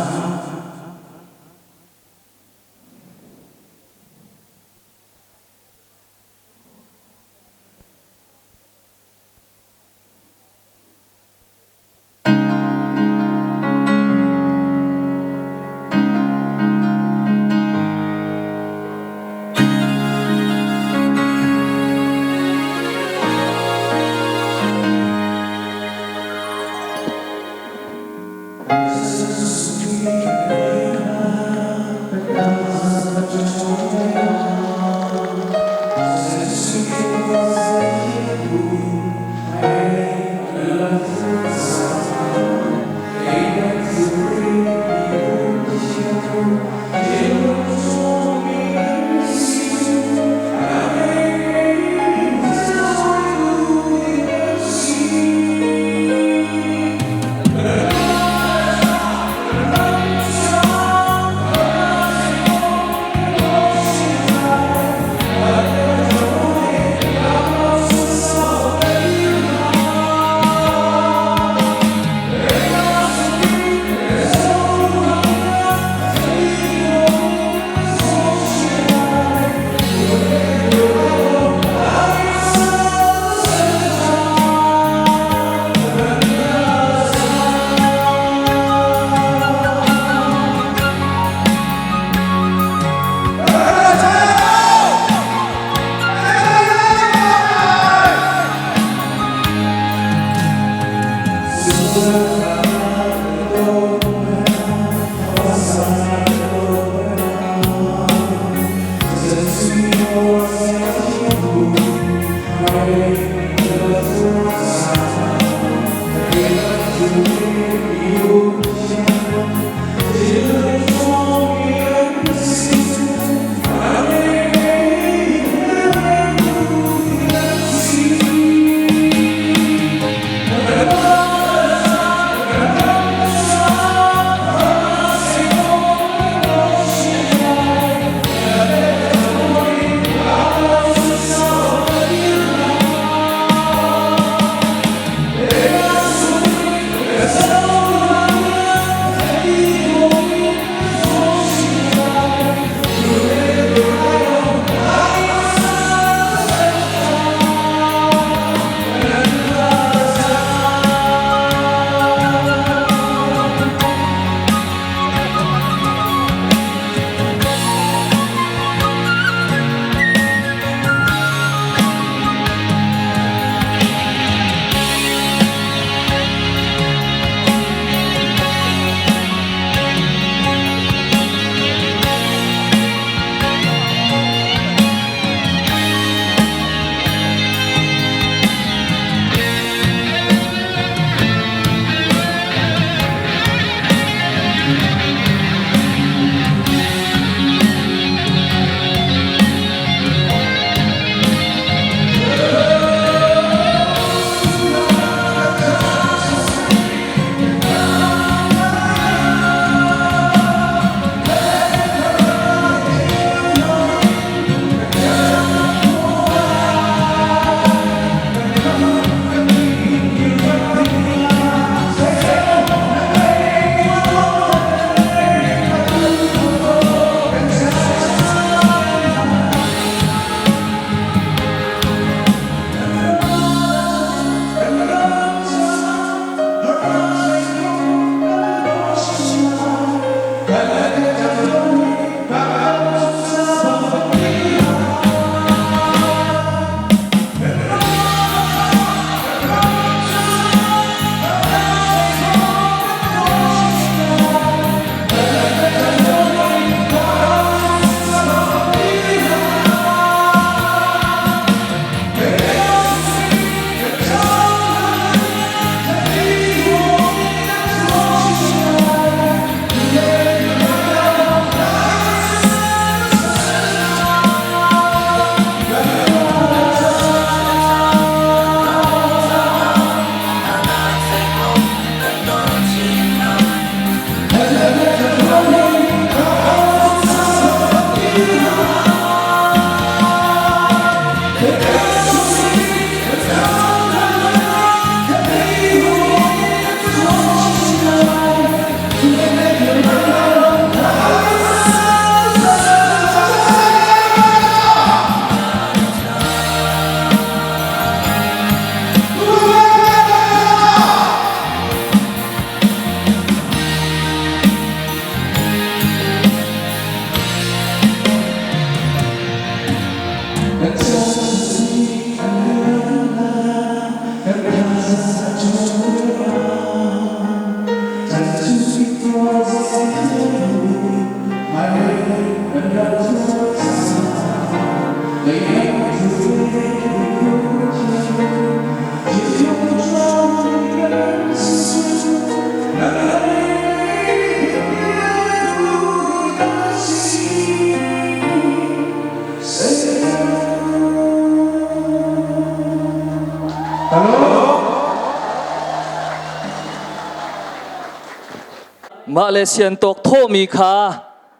Mah le siantawk thawhmi kha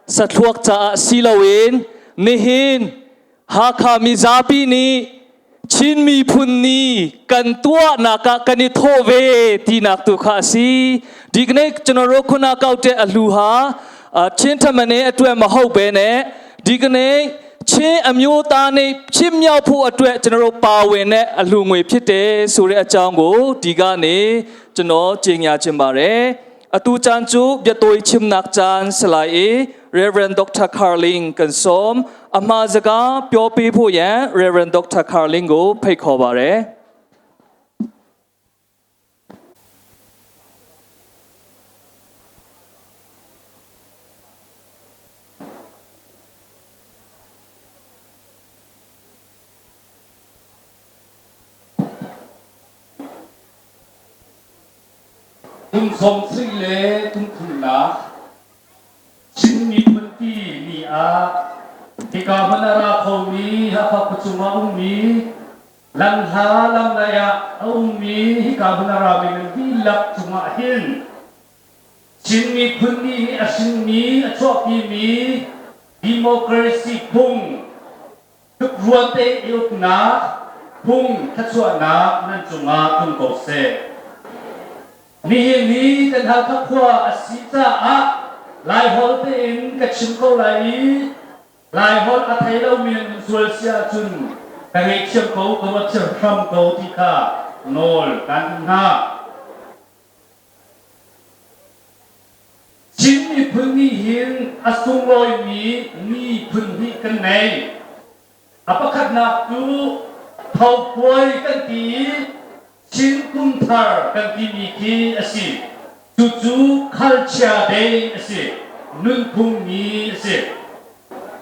sathluak caah si loin nihin Hakha mizapi nih Chin miphun ni kan tuahnak ah kan i thawh ve tinak tu kha a si. Dikne chanoro khuna kaute a hlu ha Chin thamane a tuah ma ho be ne dikne Chin amyo ta ne chim miao phu a tuah chanoro pa we ne a hlu ngui phite sure a chang go diga ne chano chingya chimbare Atu caan cu biatawi chimnak caan si lai i Reverend Dr. Carling kan sawm. A hma zaga pyopi phu yen Reverend Dr. Carling go phei kho bare. Kum 70 le kum thumnak Chin miphun pi ni ah hika hmun a ra khomi Hakha khuachung ah ummi lamhla lamlai ah a ummi hika hmun a rami nan dihlak cungah hin Chin miphun ni nih a hrinmi a chuahpimi democracy phung Tlukruan te i uknak phung thluachuahnak nan cungah tlung ko seh. Nihin hi kan Halkha khua a si caah Laiholh tein ka chim ko lai i Laiholh a thei lomi nan um sual si ahcun ka ngaihthiam ko, ka ruat thiam hram ko ti kha nawl kaan duh hna. Chin miphun nih hin a sunglawimi miphun hnih kan ngei. A pakhatnak cu Tho-puai kan ti i Chin Kum Thar kan timi khi a si. Cucu Culture Day a si, nunphung ni a si.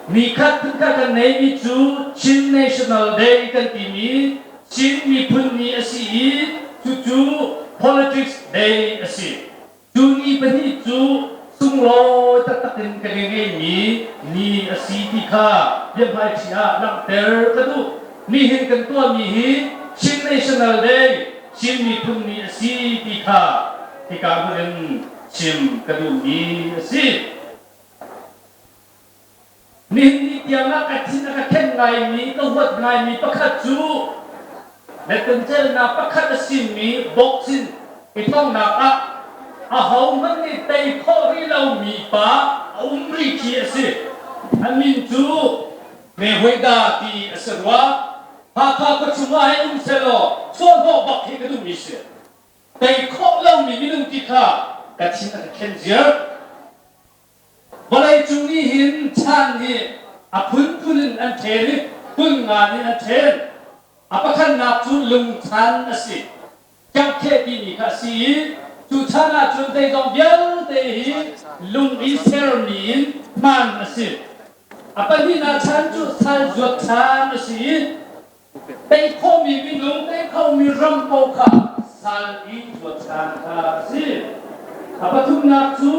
Nikhat phunkhat kan neimi cu Chin National Day kan timi Chin miphun ni a si i cucu Politics Day a si. Cu ni pahnih cu sunglawi taktak in kan i ngeimi ni a si ti kha biahmaiṭhi ah langhter ka duh. Nihin kan tuahmi hi Chin National Day, Chin miphun ni a si ti kha hika hmun in chim ka duhmi a si. Nihin ni tiangah ka thin a ka khenh ngaimi, ka huat ngaimi pakhat cu Lettencelnak pakhat a simi boxing i thonghnak ah ahohmanh nih tei khawh rih lomi pa a um rih khi a si. A min cu Mayweather ti a si rua. Hakha khuachung ah hei um sehlaw chuahhnawh bak hi ka duhmi si. Tei khawh lomi minung ti kha ka thin a ka khenh ziar. Vawleicung nih hin chan hi a phunphun in an ṭhen i phun ngan in an ṭhen. A pakhatnak cu lungchan a si. Ṭangkheh timi kha a si i cu chan ahcun zeizong vialte hi lung i sermi in hman a si. A pahnihnak chan cu sal zuat chan a si i Tei khawhmi minung, tei khomi ram paoh kha sal i zuat caan kha a si. A pathumnak cu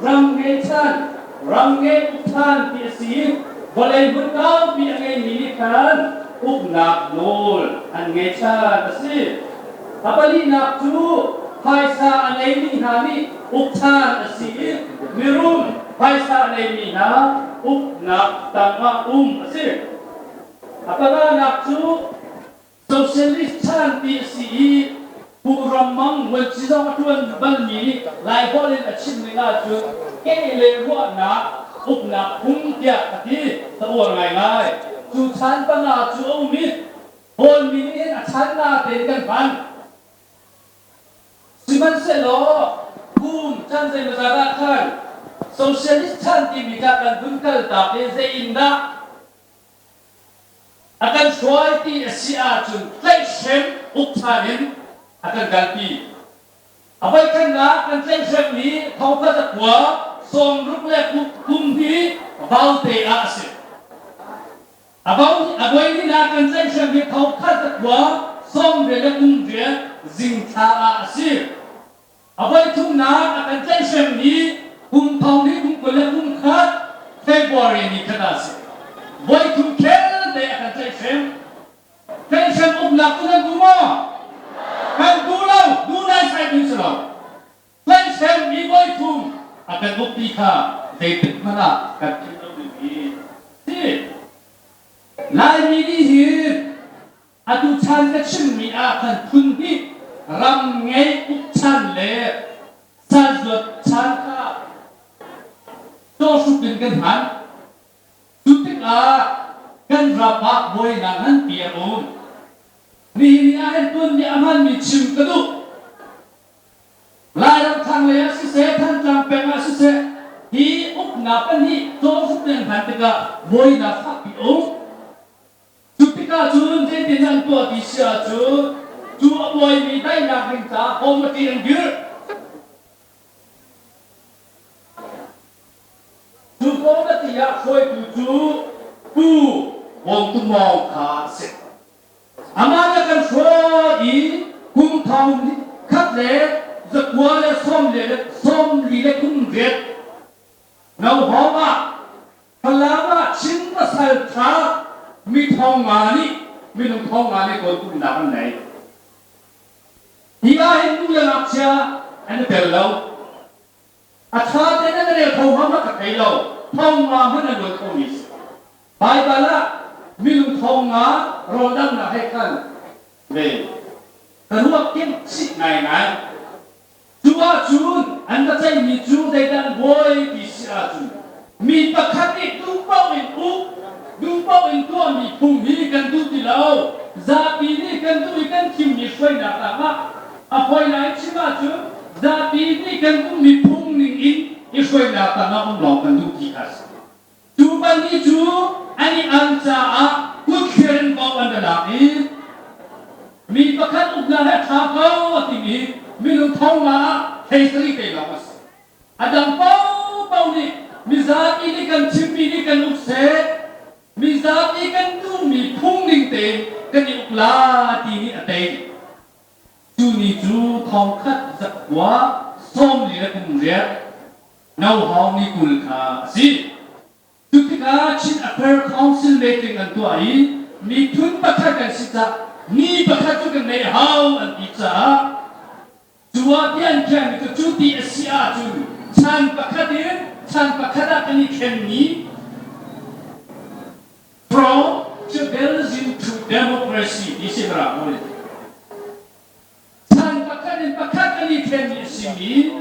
ram ngei chan, ram ngei uk chan ti a si i vawlei hmun kaupi a ngeimi nih khan uknak nawl an ngei chan a si. A palinak cu phaisa a ngeimi hna nih uk chan a si i mirum phaisa a ngeimi hna uknak tangah um a si. A panganak cu Socialist chan ti a si i Pu Ram Mang vuanci zong a ṭuan balmi nih Laiholh in a chim ning ahcun keh le ruahnak uknak phung tiah a ti. Ka uar ngaingai. Cu chan panga cu a um i Kawlmi nih hin a chan na tein kan hman. Sihmanhsehlaw kum chan zeimawzat ah khan Socialist chan timi kha kan vun kaltak i zei in dah A kan hruai ti a si ahcun tlaihhrem uk ṭhan in a kan kalpi. A voikhatnak kan tlaihhremmi thongkhat a khua sawmruk le kum hi vaute ah a si. A voihnihnak kan tlaihhrem hi thongkhat a khua sawmriat le kum riat zingthla ah a si. A voithumnak a kan tlaihhremmi kum thong hi kum 20 le kum khat February ni khat ah a si. Voithum khel te a kan tlaihhrem. Tlaihhrem uknak cu nan duh maw? kha zeitik hmanh ah kan philh lo ding hi si. Laimi nih hin atu chan ka chimmi ah khan phun hnih ram ngei uk chan le salzuat chan kha cawhhrup in kan hman. Cu tikah kan ram ah buainak nganpi a um. Nihin ni ah hin tuanbia a hmanmi chim ka duh. Lairam thlanglei ah siseh, Thantlang peng ah siseh, hi uknak pahnih cawhhrup in an hman tikah buainak fakpi a um. Cu tikah cun zeitin an tuah ti si ahcun cu a buaimi daihnak ding caah committee an dirh. Cu committee ah hruaitu cu Pu Bawm Tu Mawng kha a si. Amah nih a kan hruai i kum thong khat le zakua le sawm le sawm li le kum riat Nauhawng ah Falam ah Chin pasal ṭha mi thong nga nih minung thong nga nih tawlkulhnak an nei. Hi ah hin nu le ngakchia an i tel lo. A ṭha tein an rel kho hnga ma ka thei lo. Thong nga hmanh an luan khomi si. Baibal ah minung thong nga rawldamnak he khan ve ka ruak timh chih ngaingai. Cu ahcun an va ceihmi cu zeidah an buai ti si ahcun mi pakhat nih duh paoh in uk, duh paoh in tuahmi phung hi kan duh ti lo. Zapi nih kan duh i kan thimmi hruainak tangah a fawi lai chim ahcun zapi nih kan duhmi phung ning in i hruainak tangah um lawng kan duh ti kha a si. Cu pahnih cu an i al caah kutthlir in bo an ra lak i mi pakhat uknak he ṭha ko a timi minung thong nga ah thei sarih te lawng a si. A dang paohpaoh nih mizapi nih kan chimmi nih kan uk seh, mizapi kan duhmi phung ning tein kan i uk la ti nih a tei. Cu ni cu thong khat zakua sawm li le kum riat Nauhawng ni 20 kha a si. Cu tikah Chin Affair Council meeting an tuah i miphun pakhat kan si cah ni pakhat cu kan neih a hau an ti caah cu ah bia an khiahmi cu cu ti a si ahcun chan pakhat in chan pakhat ah kan i thlenmi from tribalism to democracy ti si mara chan pakhat in pakhat kan i thlenmi a simi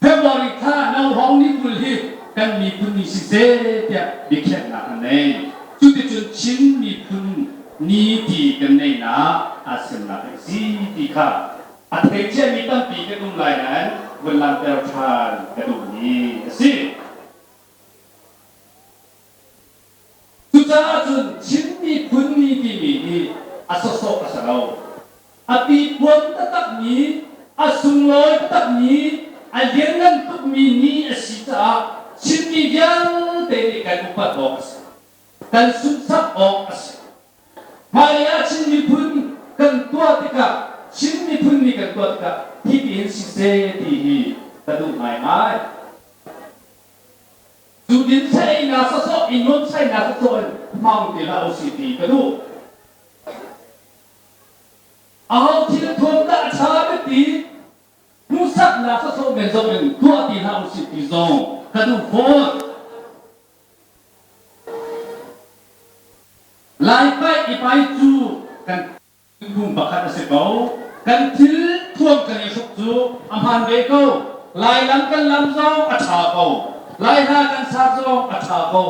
February thla Nauhawng ni 20 hi kan miphun ni siseh tiah biakhiahnak an nei. Cuticun Chin miphun ni ti kan neinak aa semnak a si ti kha a thei ciami tampi kan um lai nain vun langhter ṭhan ka duhmi a si. Cucaah cun Chin miphun ni timi hi a sawsawh a si lo. A pipuan taktakmi, a sunglawi taktakmi, a lianngan tukmi ni a si caah Chinmi vialte nih kan upat awk a si. Kan sunhsak awk a si. Hmailei ah Chin miphun kan tuah tikah, Chin miphun ni kan tuah tikah hitihin siseh ti hi ka duh ngaingai. Cu din theinak sawsawh i nuamhsaihnak sawsawh in hmang ti hlah usih ti ka duh. Aho thil thuam dah a ṭha bik ti hmuhsaknak sawsawh men zong in tuah ti hlah usih ti zong ka duh fawn. Lai paih i pai cu kan Phung pakhat a si ko. Kan thil thuam kan i hruk cu a hmaan ve ko. Lai lam kan lam zong a ṭha ko. Lai hla kan sa zong a ṭha ko.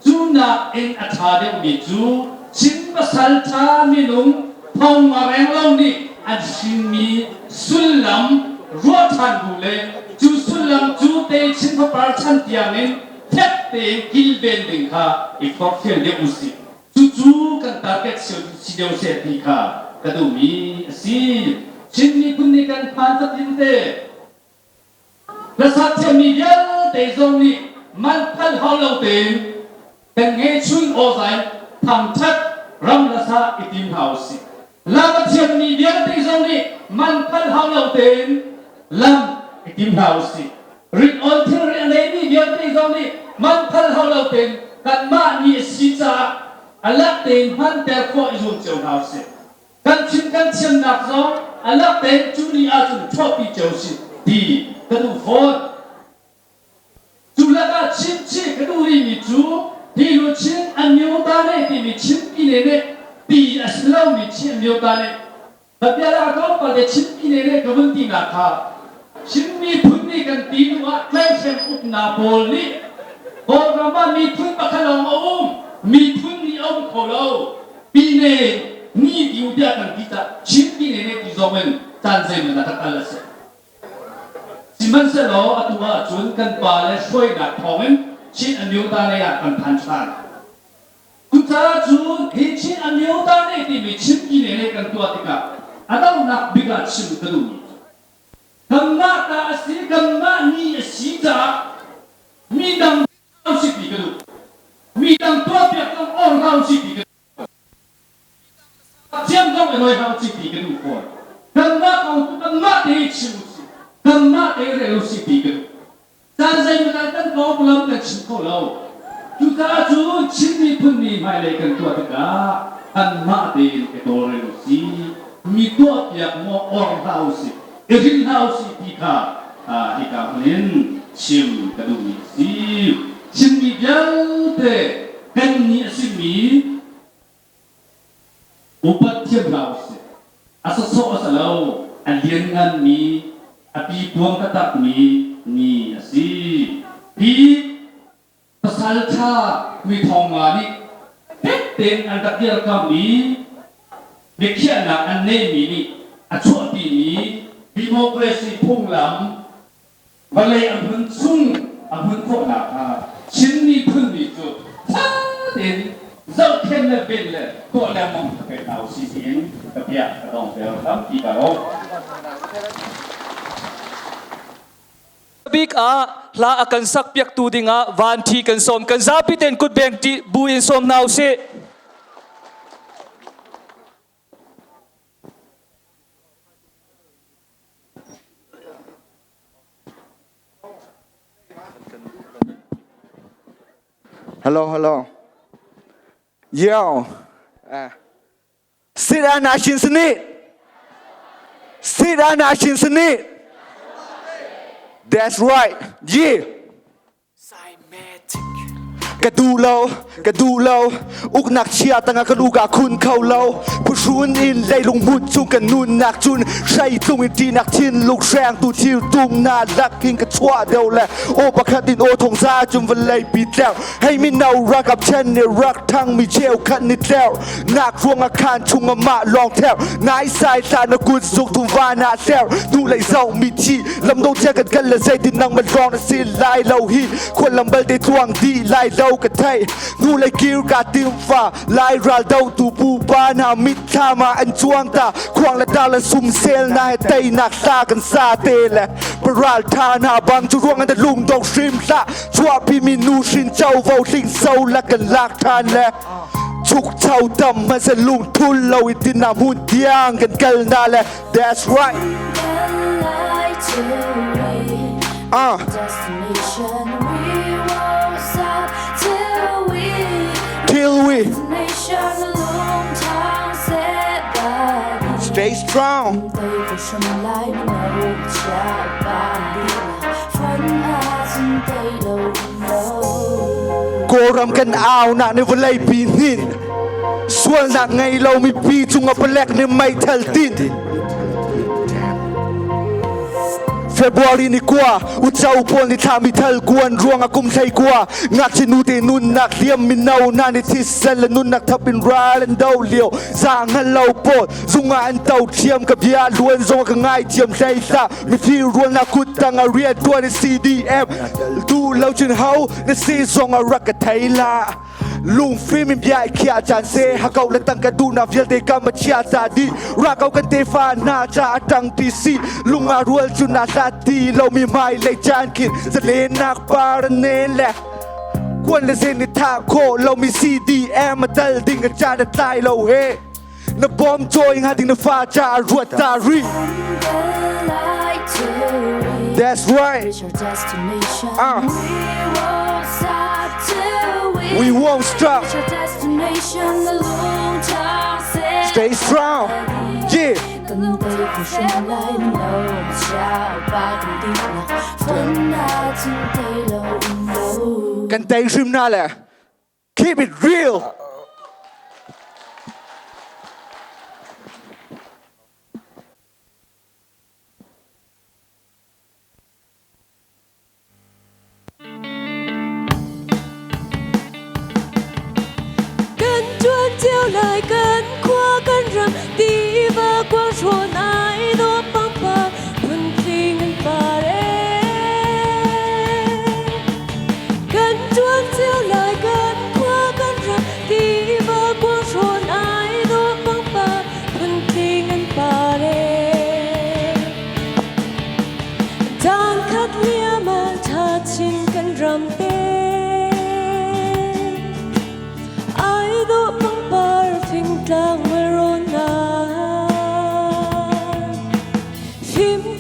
Cu nak in a ṭha deuhmi cu Chin pasal ṭha minung thong a reng lo nih an hrinmi sullam ruah ṭhan bu le cu sullam cu te Chin fapar chan tiangin fek tein kilven ding kha i forhfial deuh usih. Cucu kan target si deuh seh ti kha ka duhmi a si. Chin miphun nih kan phan fatin te hlasak thiammi vialte zong nih man phal hau lo tein kan ngeihchun awzai thangthat ram hlasa i tim hna usih. Lam a thiammi vialte zong nih man phal hau lo tein lam i tim hna usih. Rit-awn thilri a neimi vialte zong nih man phal hau lo tein kanmah nih a si caah a lak tein hmanter khawh i zuam cio hna usih. Kan chim kan thiamnak zong a lak tein cu ni ahcun chuahpi cio usih ti ka duh fawn. mi a si lomi Chin Amyota nih Babia ah tlawmpal te Chin pine nih ka vun tinak kha Chin miphun nih kan ti hnu ah tlaihhrem uknak pawl nih Kawlram ah miphun pakhat lawng a um, miphun nih a um kho lo, pine ni ti u tiah kan ti cah Chin pine nih ti zong in caan zeimaw dah kal a si. Sihmanhsehlaw atu ahcun kan pale hruainak thawngin Chin Amyota lei ah kan phan ṭhan. Cucaah cun hi Chin Amyota nih timi Chin pine nih kan tuah tikah a donghnak bik ah chim ka duhmi cu kanmah ta a si, kanmah ni a si caah midang si ti ka duh. Midang tuahpiak zong or hlah usih ti ka duh. Thiam zong i roi hlah usih ti ka duh fawn. Kanmah kong cu kanmah te i chim usih, kanmah te i rel usih ti ka duh. Caan zeimaw kan konglam kan chim kho lo. Cucaah cun Chin miphun nih hmailei kan tuah tikah kanmah tein i tawlrel usih, mi tuahpiak maw or hlah usih, i rin hlah usih ti kha hika hmun in chim ka duhmi a si. Chinmi vialte kan ni a simi upat thiam hlah usih. A sawsawh a si lo, a liannganmi, a pipuang taktakmi ni a si. Hi pasal ṭha mi thong nga nih fek tein an rak dirkamh i biakhiahnak an neihmi nih a chuahpimi democracy phunglam vawlei a hmun chung a hmun khawh nakhnga Chin miphun mi cu ṭha tein zohkhenh le ven le tuah lengmang ka pek hna usih tiin ka bia ka dongter tampi ka lo. Bik ah hla a kan sak piaktu dingah van thi kan sawm. Kan zapi tein kutbeng ti bu in sawm hna usih. Hello, hello. Yo. Sit anashin sani. Sit anashin sani. That's right. Yeah. Ka duh lo, ka duh lo. Uknak chia tangah ka lu ka khun kho lo. Phuhrun in leilung hmun chung ka nunnak cun hreitlung in ṭihnak thinlung hrengtu thil tum na lakin ka chuah deuh le aw pakhat in aw thong za cun vawlei pi tleu. Hei mino rakap chen nih rak thang mi cheukhat ni tleu. Nak ruangah khan chung amah lawng theu. Nai sai hlah na kut zuk thum van ah hler. Nu lei zoh mi thi lamdo chia kan kal le zeitin nang man lawng na si lai lo hi. Khuallam balte tluang dih lai lo ka thei. Nu lei kir ka tim fa lai ral do tu pupa hna mitthlam ah an cuang ta. Khuang le tar le sumsel na he teinak hla kan sa te le. Paral tha hna bang cu ruang an lung dong hrim hlah. Chuahpi mi nu hrin covo hling so la kan lak than le. Chukcho tam hmasa lungthul lo i tina hmun tiang kan kal na le that's right. Ah. Till we stay strong. Kawlram kan aunak nih vawleipi hnin sualnak ngei lo mipi cungah palek nih meithal tinh February ni kua uco pawl nih thlami thal kuan ruangah kum hlei kua ngakchia nute nunnak hliam mino hna nih thisen le nunnak thap in ral an do lio za hngal lo pawl zungah an to thiam ka bia luan zong ka ngai thiam hlei hlah mifir rualnak kut tang a rian tuan i CDM duh lo cun ho na si zong a rak ka thei la lungfim in bia i khiah caan se hakau le tangka duhnak vialte kam a chia ta dih rakau kan tefa hna ca a tang ti si lunga rual cu na hlat ti lo mi hmai lei caan khin zalenak par ne le kuan le zen ni tha kho lo mi CDM a dal ding a caan a tlai lo he Na bawm cawi hnga ding na fa caah ruat ta rih. That's right. We won't stop. Stay strong. Yeah. Kan tei hrim na le. Keep it real.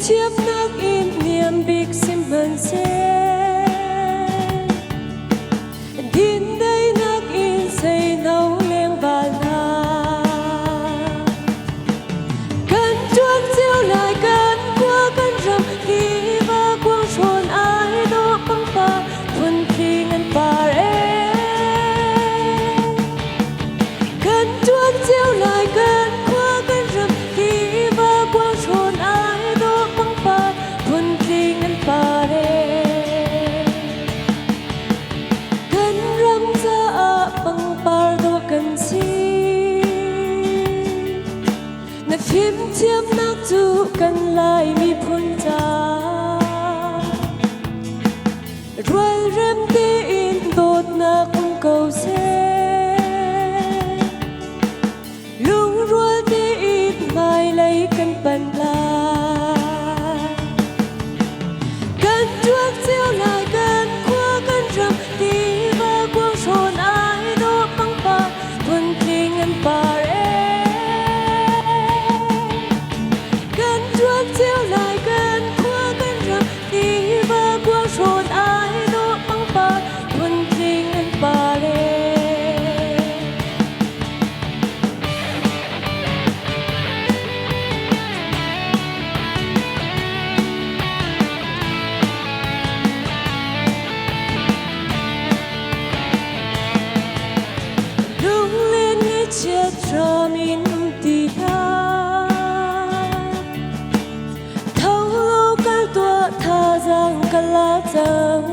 Fimthiamnak in niam bik sihmanhseh Dindainak in seino lengval hna Kan ṭuan cio lai kan khua kan ram tiva kuang hrawn ai dawh pangpar phuntling an par ee Kan ṭuan cio lai kan khua kan ram tiva kuang hrawn ai dawh pangpar phuntling an par ee Kan ram caah pangpar dawh kan si. Na fimthiamnak cu kan Lai miphun ca. Rualrem tein dawtnak um ko seh. Lungrual tein hmailei kan panh lai. Kan ṭuan cio lai kan khua kan ram tiva kuang hrawn ai dawh pangpar phuntling an par ee. Kan ṭuan cio lai kan khua kan ram tiva kuang hrawn ai dawh pangpar phuntling an par ee. Lunglen ngaihchiat hram in um ti hlah. Tho law kal tuah thazaang ka la cang.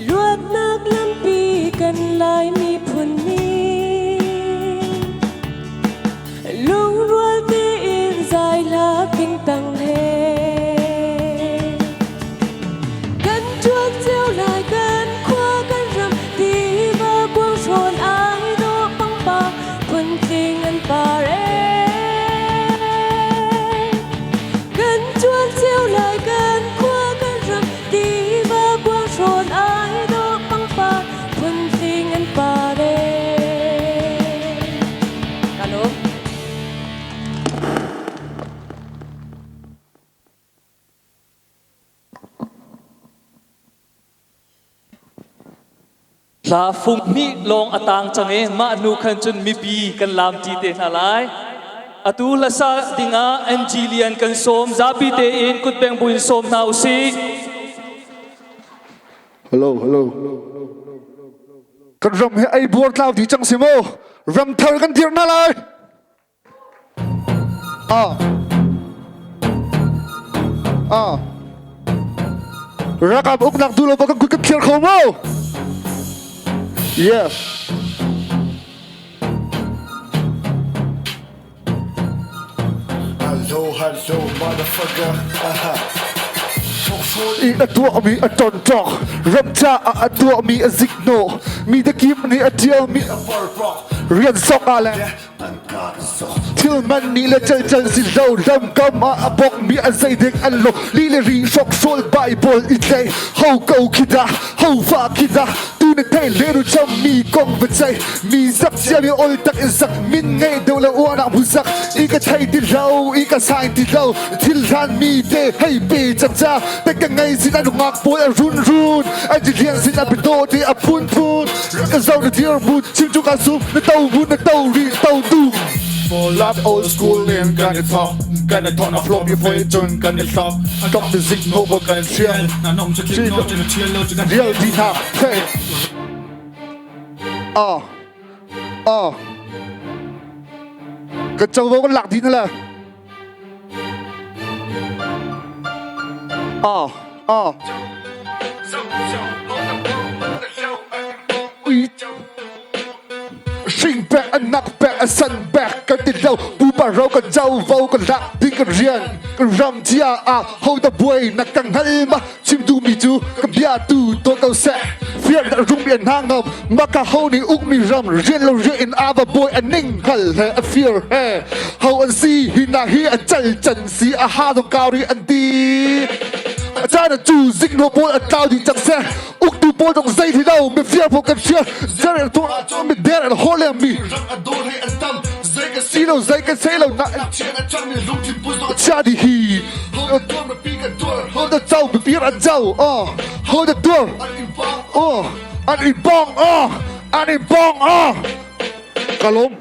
Luatnak lampi kan Lai miphun nih lungrual tein zai hla tingtang he kan ṭuan cio lai kan khua kan ram tiva kuang hrawn ai dawh pangpar phuntling an par ee kan ṭuan cio lai kan khua kan ram tiva kuang hrawn ai dawh pangpar phuntling an par ee. Ka lawm. Hla fung hnih lawng a tang cang i mah hnu khan cun mipi kan laam ṭi te hna lai. Atu hlasa dingah NG Lian kan sawm zapi tein kutbeng buin sawm hna usih. Hello, hello. Kan ram hi ei buar tlau dih cang si mu. Ram thar kan dirh na lai. Ah. Ah. Rakap uknak duh lo ba kan kut kan thlir kho mu. Yeah. Hello, hello, motherfucker. I a tuahmi a tonṭok ram caah a tuahmi a zikhnawh mi takip nih a ṭialmi a rian sok ah le thil man nih le calcal si lo lamkam ah a bokmi a zeiding an lo li le ri hrokhrawl Bible i tlei ho ko khi dah ho fa khi dah tu na thei le ru cham mi kong va cei mi zak cia mi ol tak in zak min ngei deuh le uanak mu zak i ka thei ti lo i ka sain ti lo thil hlan mi te hei pe cang ca te ka ngei sin an ngak pawl a run run an ji lian sin a bido te a phun phun ka zo na dir mun chim chu ka sum na to mun na to ri to du Love old school in kan i thok kan i thok na flow mi foi chun kan i thok tok the zik no ba kan thian na nom chu tling no chu thian lo chu kan real di na hey ah ah kan covo kan lak dih na le ah ah ui hring pek a nak pek a san pek kan ti lo pupa ro kan covo kan lak ding kan rian kan ram cia ah ho da buai nak kan hngal ma chim duh mi cu ka bia tu to ko seh fiar dah rung mi an hna ngam maka ho nih uk mi ram rian lo rian in ava bawi a ning hngal he a fir he ho an si hi na hi a cal can si a ha dong kau ri an ti a caan a cu zik no pawl a tlau dih cang seh uktu pawl dong zei thi lo mifir pawl kan fir zer an tuah ahcun mi der an haw leng mi ram a dawr he an tam. Si lo zei kan sei lo na chia di hi ho da chau pipir an chau oh ho da tur oh an i bong oh an i bong oh kalom.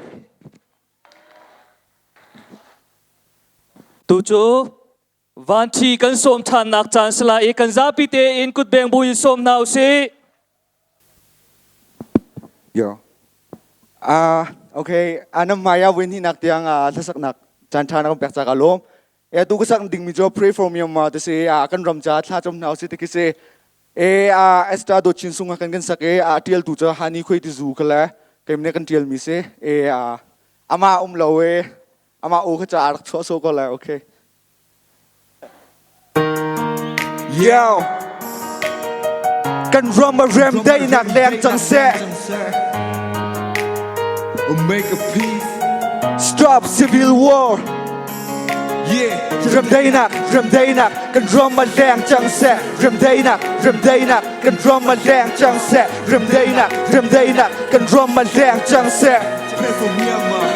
Tu cu Vanṭhi kan sawm ṭhannak caan si lai i kan zapi tein kutbeng buin sawm hna u sih. Yo. Ah, okay. Anam maya win hi nak tiang ah hlasaknak caan ṭha na kan pek ca ka lawm. E tu ka sak ding mi cu pray for Myanmar ti si a kan ram ca thla cam hna usih ti khi si. E a Esther do chin sung kan kan sak e a tial tu cu hani khoi ti zu kha le keim ne kan tial mi si. E a ama um lo e Amah u kha ca a rak chuah sawh ko lai. Okay. Yo. Kan ram a rem daihnak leng cang seh. Make a peace. Stop civil war. Yeah. Rem daihnak, rem daihnak, kan ram a leng cang seh. Rem daihnak, rem daihnak, kan ram a leng cang seh. Rem daihnak, rem daihnak, kan ram a leng cang seh. Pray for Myanmar.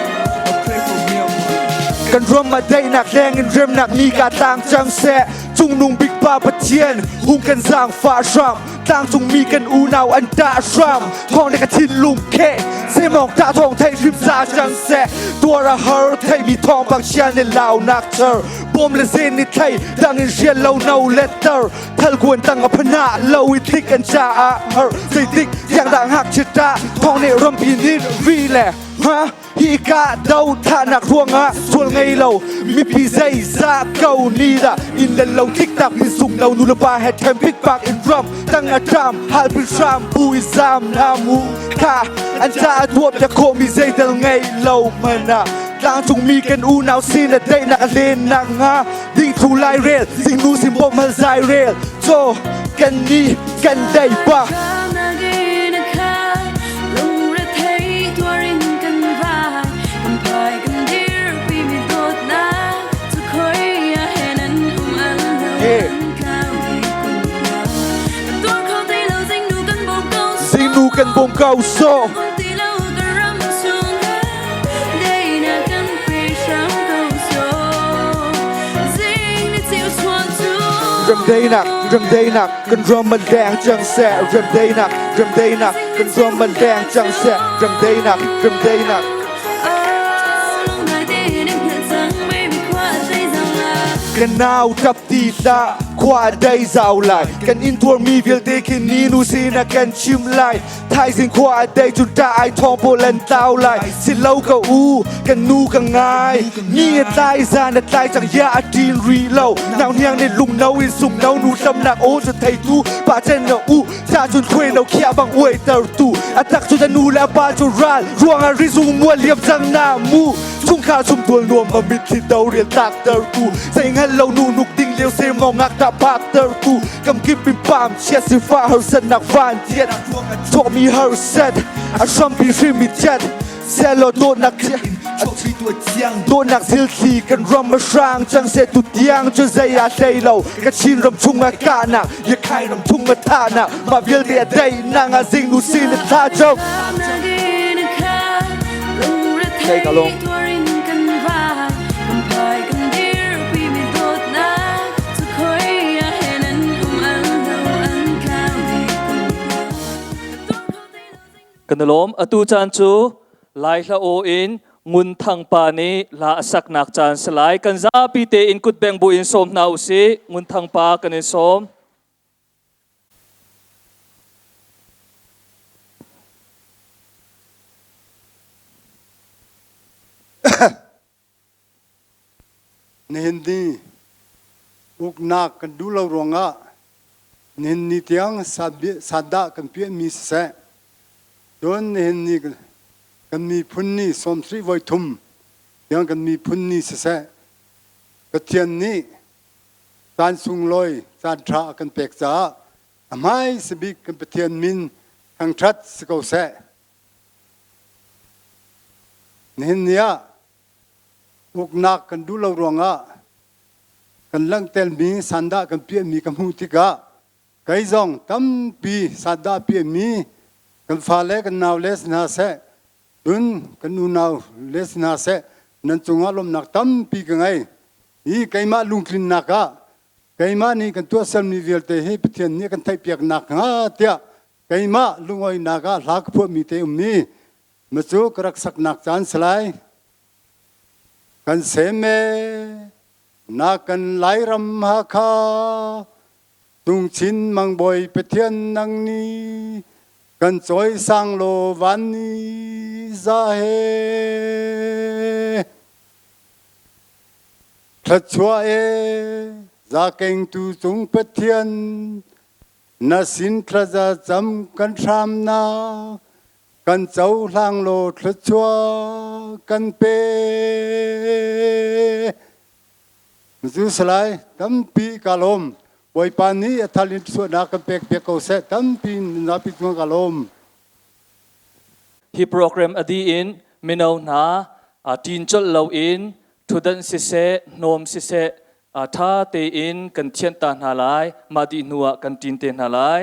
I pray for Myanmar. Kan ram a daihnak leng in remnak ni ka tlang cang seh. Cungnung bik pa Pathian hung kan zaangfah hram. Tlangcung mi kan unau an tah hram. Thawng le ka thinlung kheh. Semawng tah thawng theih hrim za cang seh. Tuar a har theimi thawngpang chia ne launak char. Bom le zen ni thlei dang in hrial lo no letter. Thalkuan tang a phana lo i tlik an caah har zeitik tiang dah ngakchia ṭah thawng nih rampi nih ri le ha hi ka do thahnak ruangah sual ngei lo mipi zeizah ko ni dah inn le lo tliktak mi sung lo nu le pa he ṭhen pikpak in ram tang a ṭam hal pin hram bu i zam na mu kha an caah tuah piak khawhmi zeital ngei lo hmanh ah tlangcung mi kan unau sin a daihnak a lennak hnga dingthlu lai rel zingnu sin bawm hal zai rel cho kan ni kan dei pa. Zingnu kan bawm ko so. Remdeinak, remdeinak, kan ram an deng cang seh. Remdeinak, remdeinak, kan ram an deng cang seh. Remdeinak, remdeinak. Kan nau tap ti hlah, khua dei zau lai. Kan intuarmi vialte khi ni nu sin a kan chim lai. Thaizing khua a dei cun ṭah ai thawng pawl an tlau lai. Si lo ka u, kan nu ka ngai. Ni a tlai, zan a tlai cang ya a ṭin rih lo. Nau hniang nih lungno in sungno nu hlamnak aw cu theitu pa cen na u. Ca cun khuai lo khiah bang uaitertu. A tak cu na nu le a pa cu ral ruangah rizung mual liam cang na mu. Chungkhar chumtual nuam ma mitthli do rial tlaktertu. Zei hngal lo nu nuk ding lio semawng ngakṭah phaktertu. Kamkip in pam chia sifah harsatnak van tiat chuakmi harsat a hrampi hrim i chat selaw dawtnak dawtnak zilthli kan ram a hrang cang se tu tiang cu zei ah hlei lo ka Chin ram chung ah kahnak Yakhai ram chung ah thahnak mah vialte a daihnak ah zingnu sin a thla chok Thei ka lung. Kan lawm atu caan cu Lai hla aw in Ngun Thang pa nih hla a saknak caan si lai. Kan zapi tein kutbeng bu in sawm hna usih. Ngun Thang pa kan in sawm. Nihin ni uknak kan duh lo ruangah nihin ni tiang satdah kan piahmi siseh, cun nihin ni kan miphun ni 30 voi thum tiang kan miphun ni siseh, Pathian nih caan sunglawi caan ṭha a kan pek caah a hmaisa bik kan Pathian min thangṭhat si ko seh. Nihin ni ah uknak kan duh lo ruangah kan langhtermi sandah kan piahmi ka hmuh tikah kei zong tampi sandah piahmi kan fale kan naule si hna seh. Cun kan unau le si hna seh nan cungah lawmhnak tampi ka ngei. Hi keimah lungtlinnak ah keimah nih kan tuahsermi vialte hi Pathian nih a kan theihpiak nakhnga tiah keimah lungawinak ah hla ka phuahmi te ummi macu ka rak saknak caan si lai. Kan sem e na kan Lairam Hakha Tungchin mangbawi Pathian nang nih kan cawisang law van ni za he Thluachuah e za kengtu cung Pathian na sin thlaza cam kan hram na kan cohlang law thluachuah kan pe. Zu salai tampi ka lawm. Bawipa nih a thal in suahnak kan pek piak ko seh. Tampi zapi cung ka lawm. Hi program a dih in mino hna ṭin colh loin ṭhutdanh siseh, hnawm siseh ṭha tein kan thianh ta hna lai. Mah dih hnu ah kan ṭin te hna lai.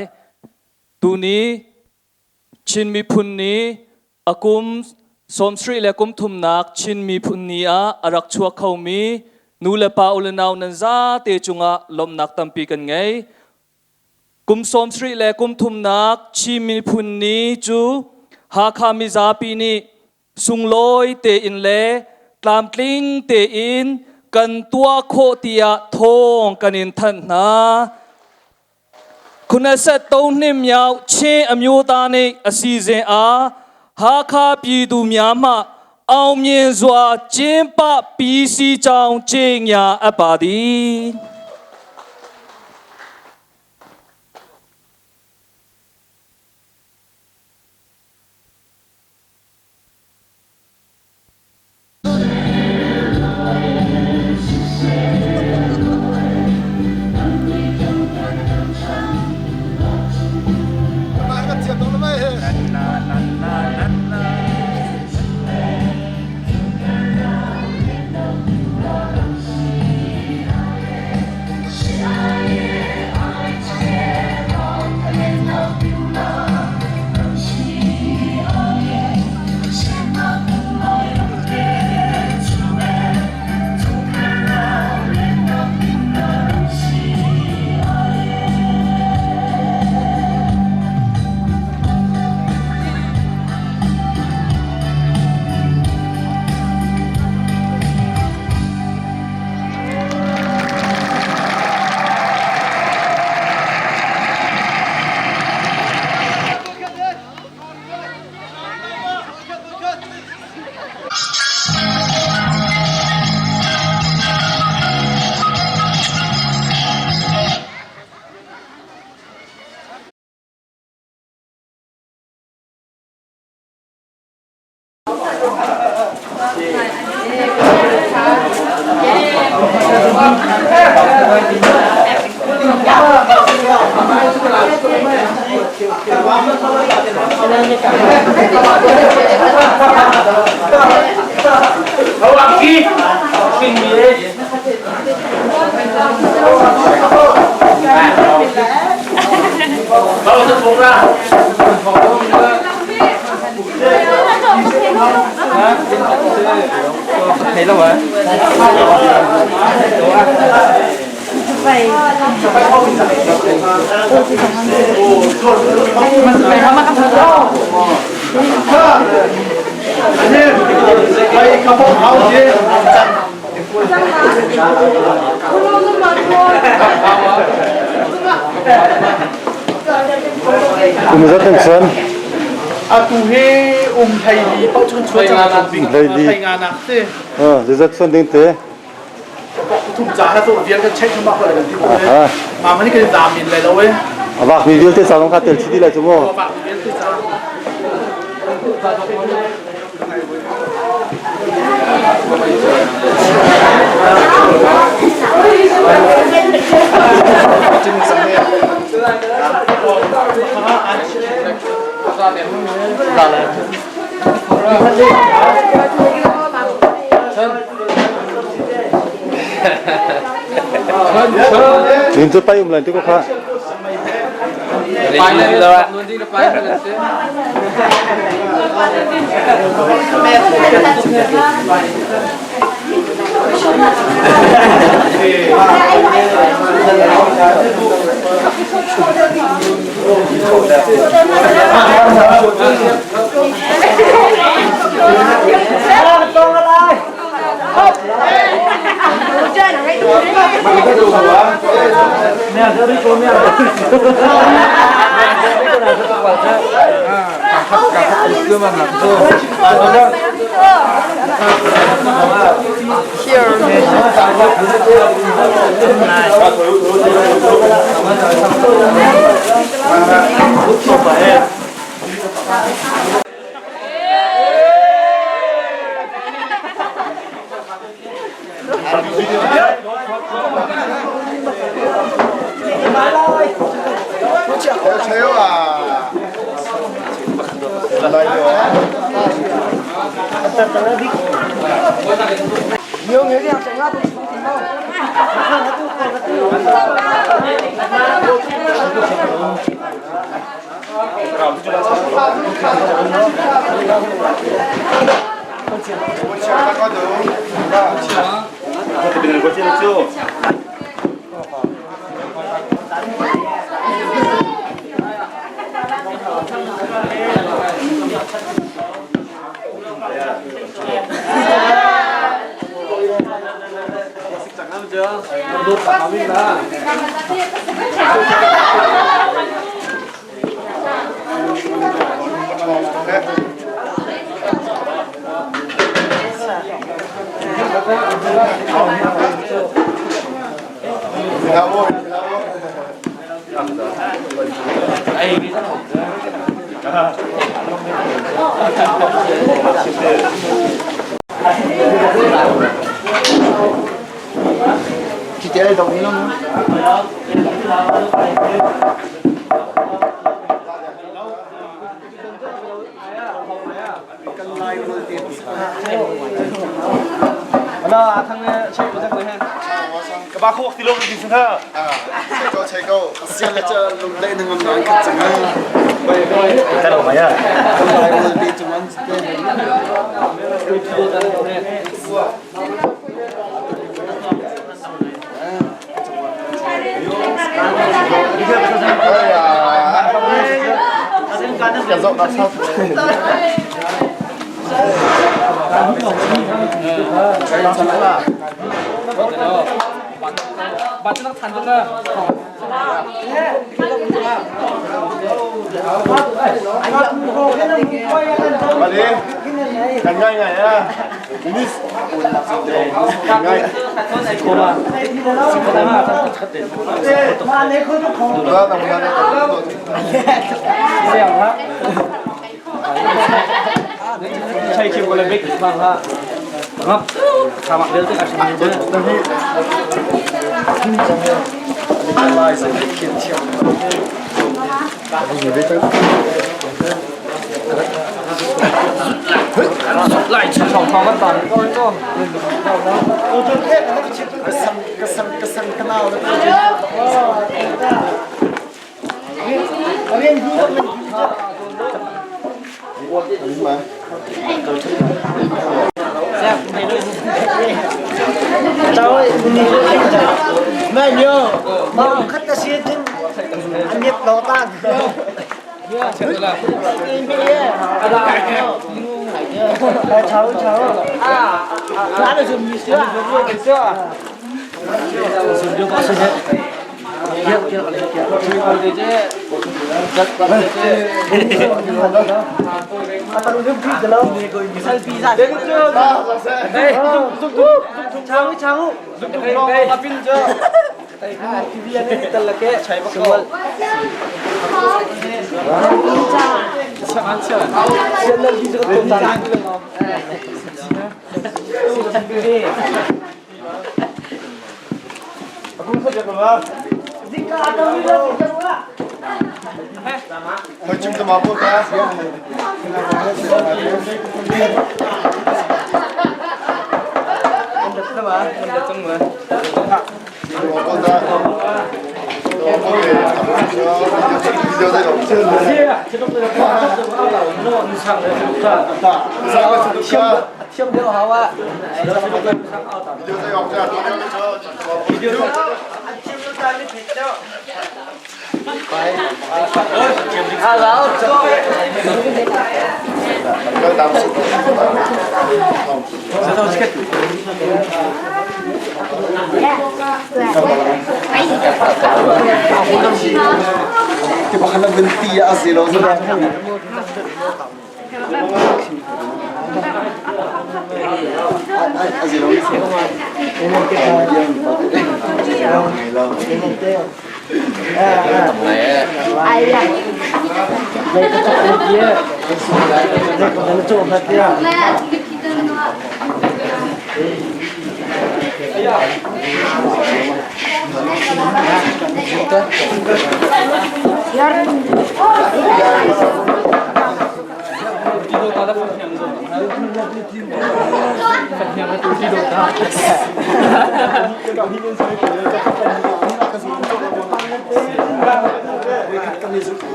Tuni Chin miphun nih a kum sawmsarih le kum thumnak Chin miphun ni ah a rak chuak khomi nu le pa u le nau nan zate cungah lawmhnak tampi kan ngei. Kum sawmsarih le kum thumnak Chin miphun ni cu Hakha mizapi nih sunglawi tein le tlamtling tein kan tuah khawh tiah thawng kan in thanh hna. Khunaset tohnim miao che amyota nih a si ze a Hakha pyidu myama aung myin zua cimpa PC chaung che ngya a pa di. Kum zat nan chuan? Atu hi um hlei li paoh cu kan chuan cang. Hlei li. Hlei nga nak te. Ah, zeizat chuan ding te? Thum ca ha tu vial kan check thum ko kan ti ko. Ma mani kan dam in lai lo e. A vak mi vialte ca zong kha tel chi ti lai cu mu. Vak mi vialte ca. Nin cu pai um lan ti ko kha. Thiam deuh hau ah.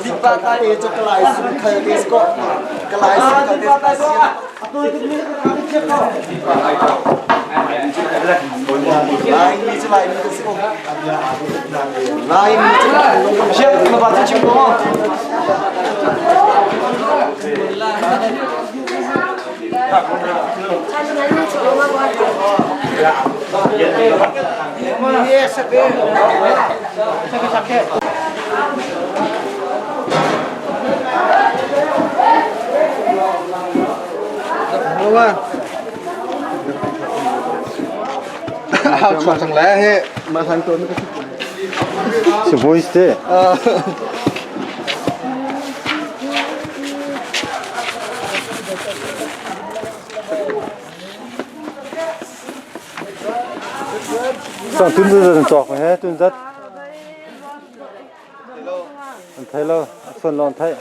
Dipa tai te chu kalai sum khal te ko. Kalai sum khal te ko. Lai mi chu lai mi ka si ko. Lai mi chu Siap, ma ba chim ko. Si voice te. Sang tun zat an cawk he tun zat. An thei lo, a suan lo an thei.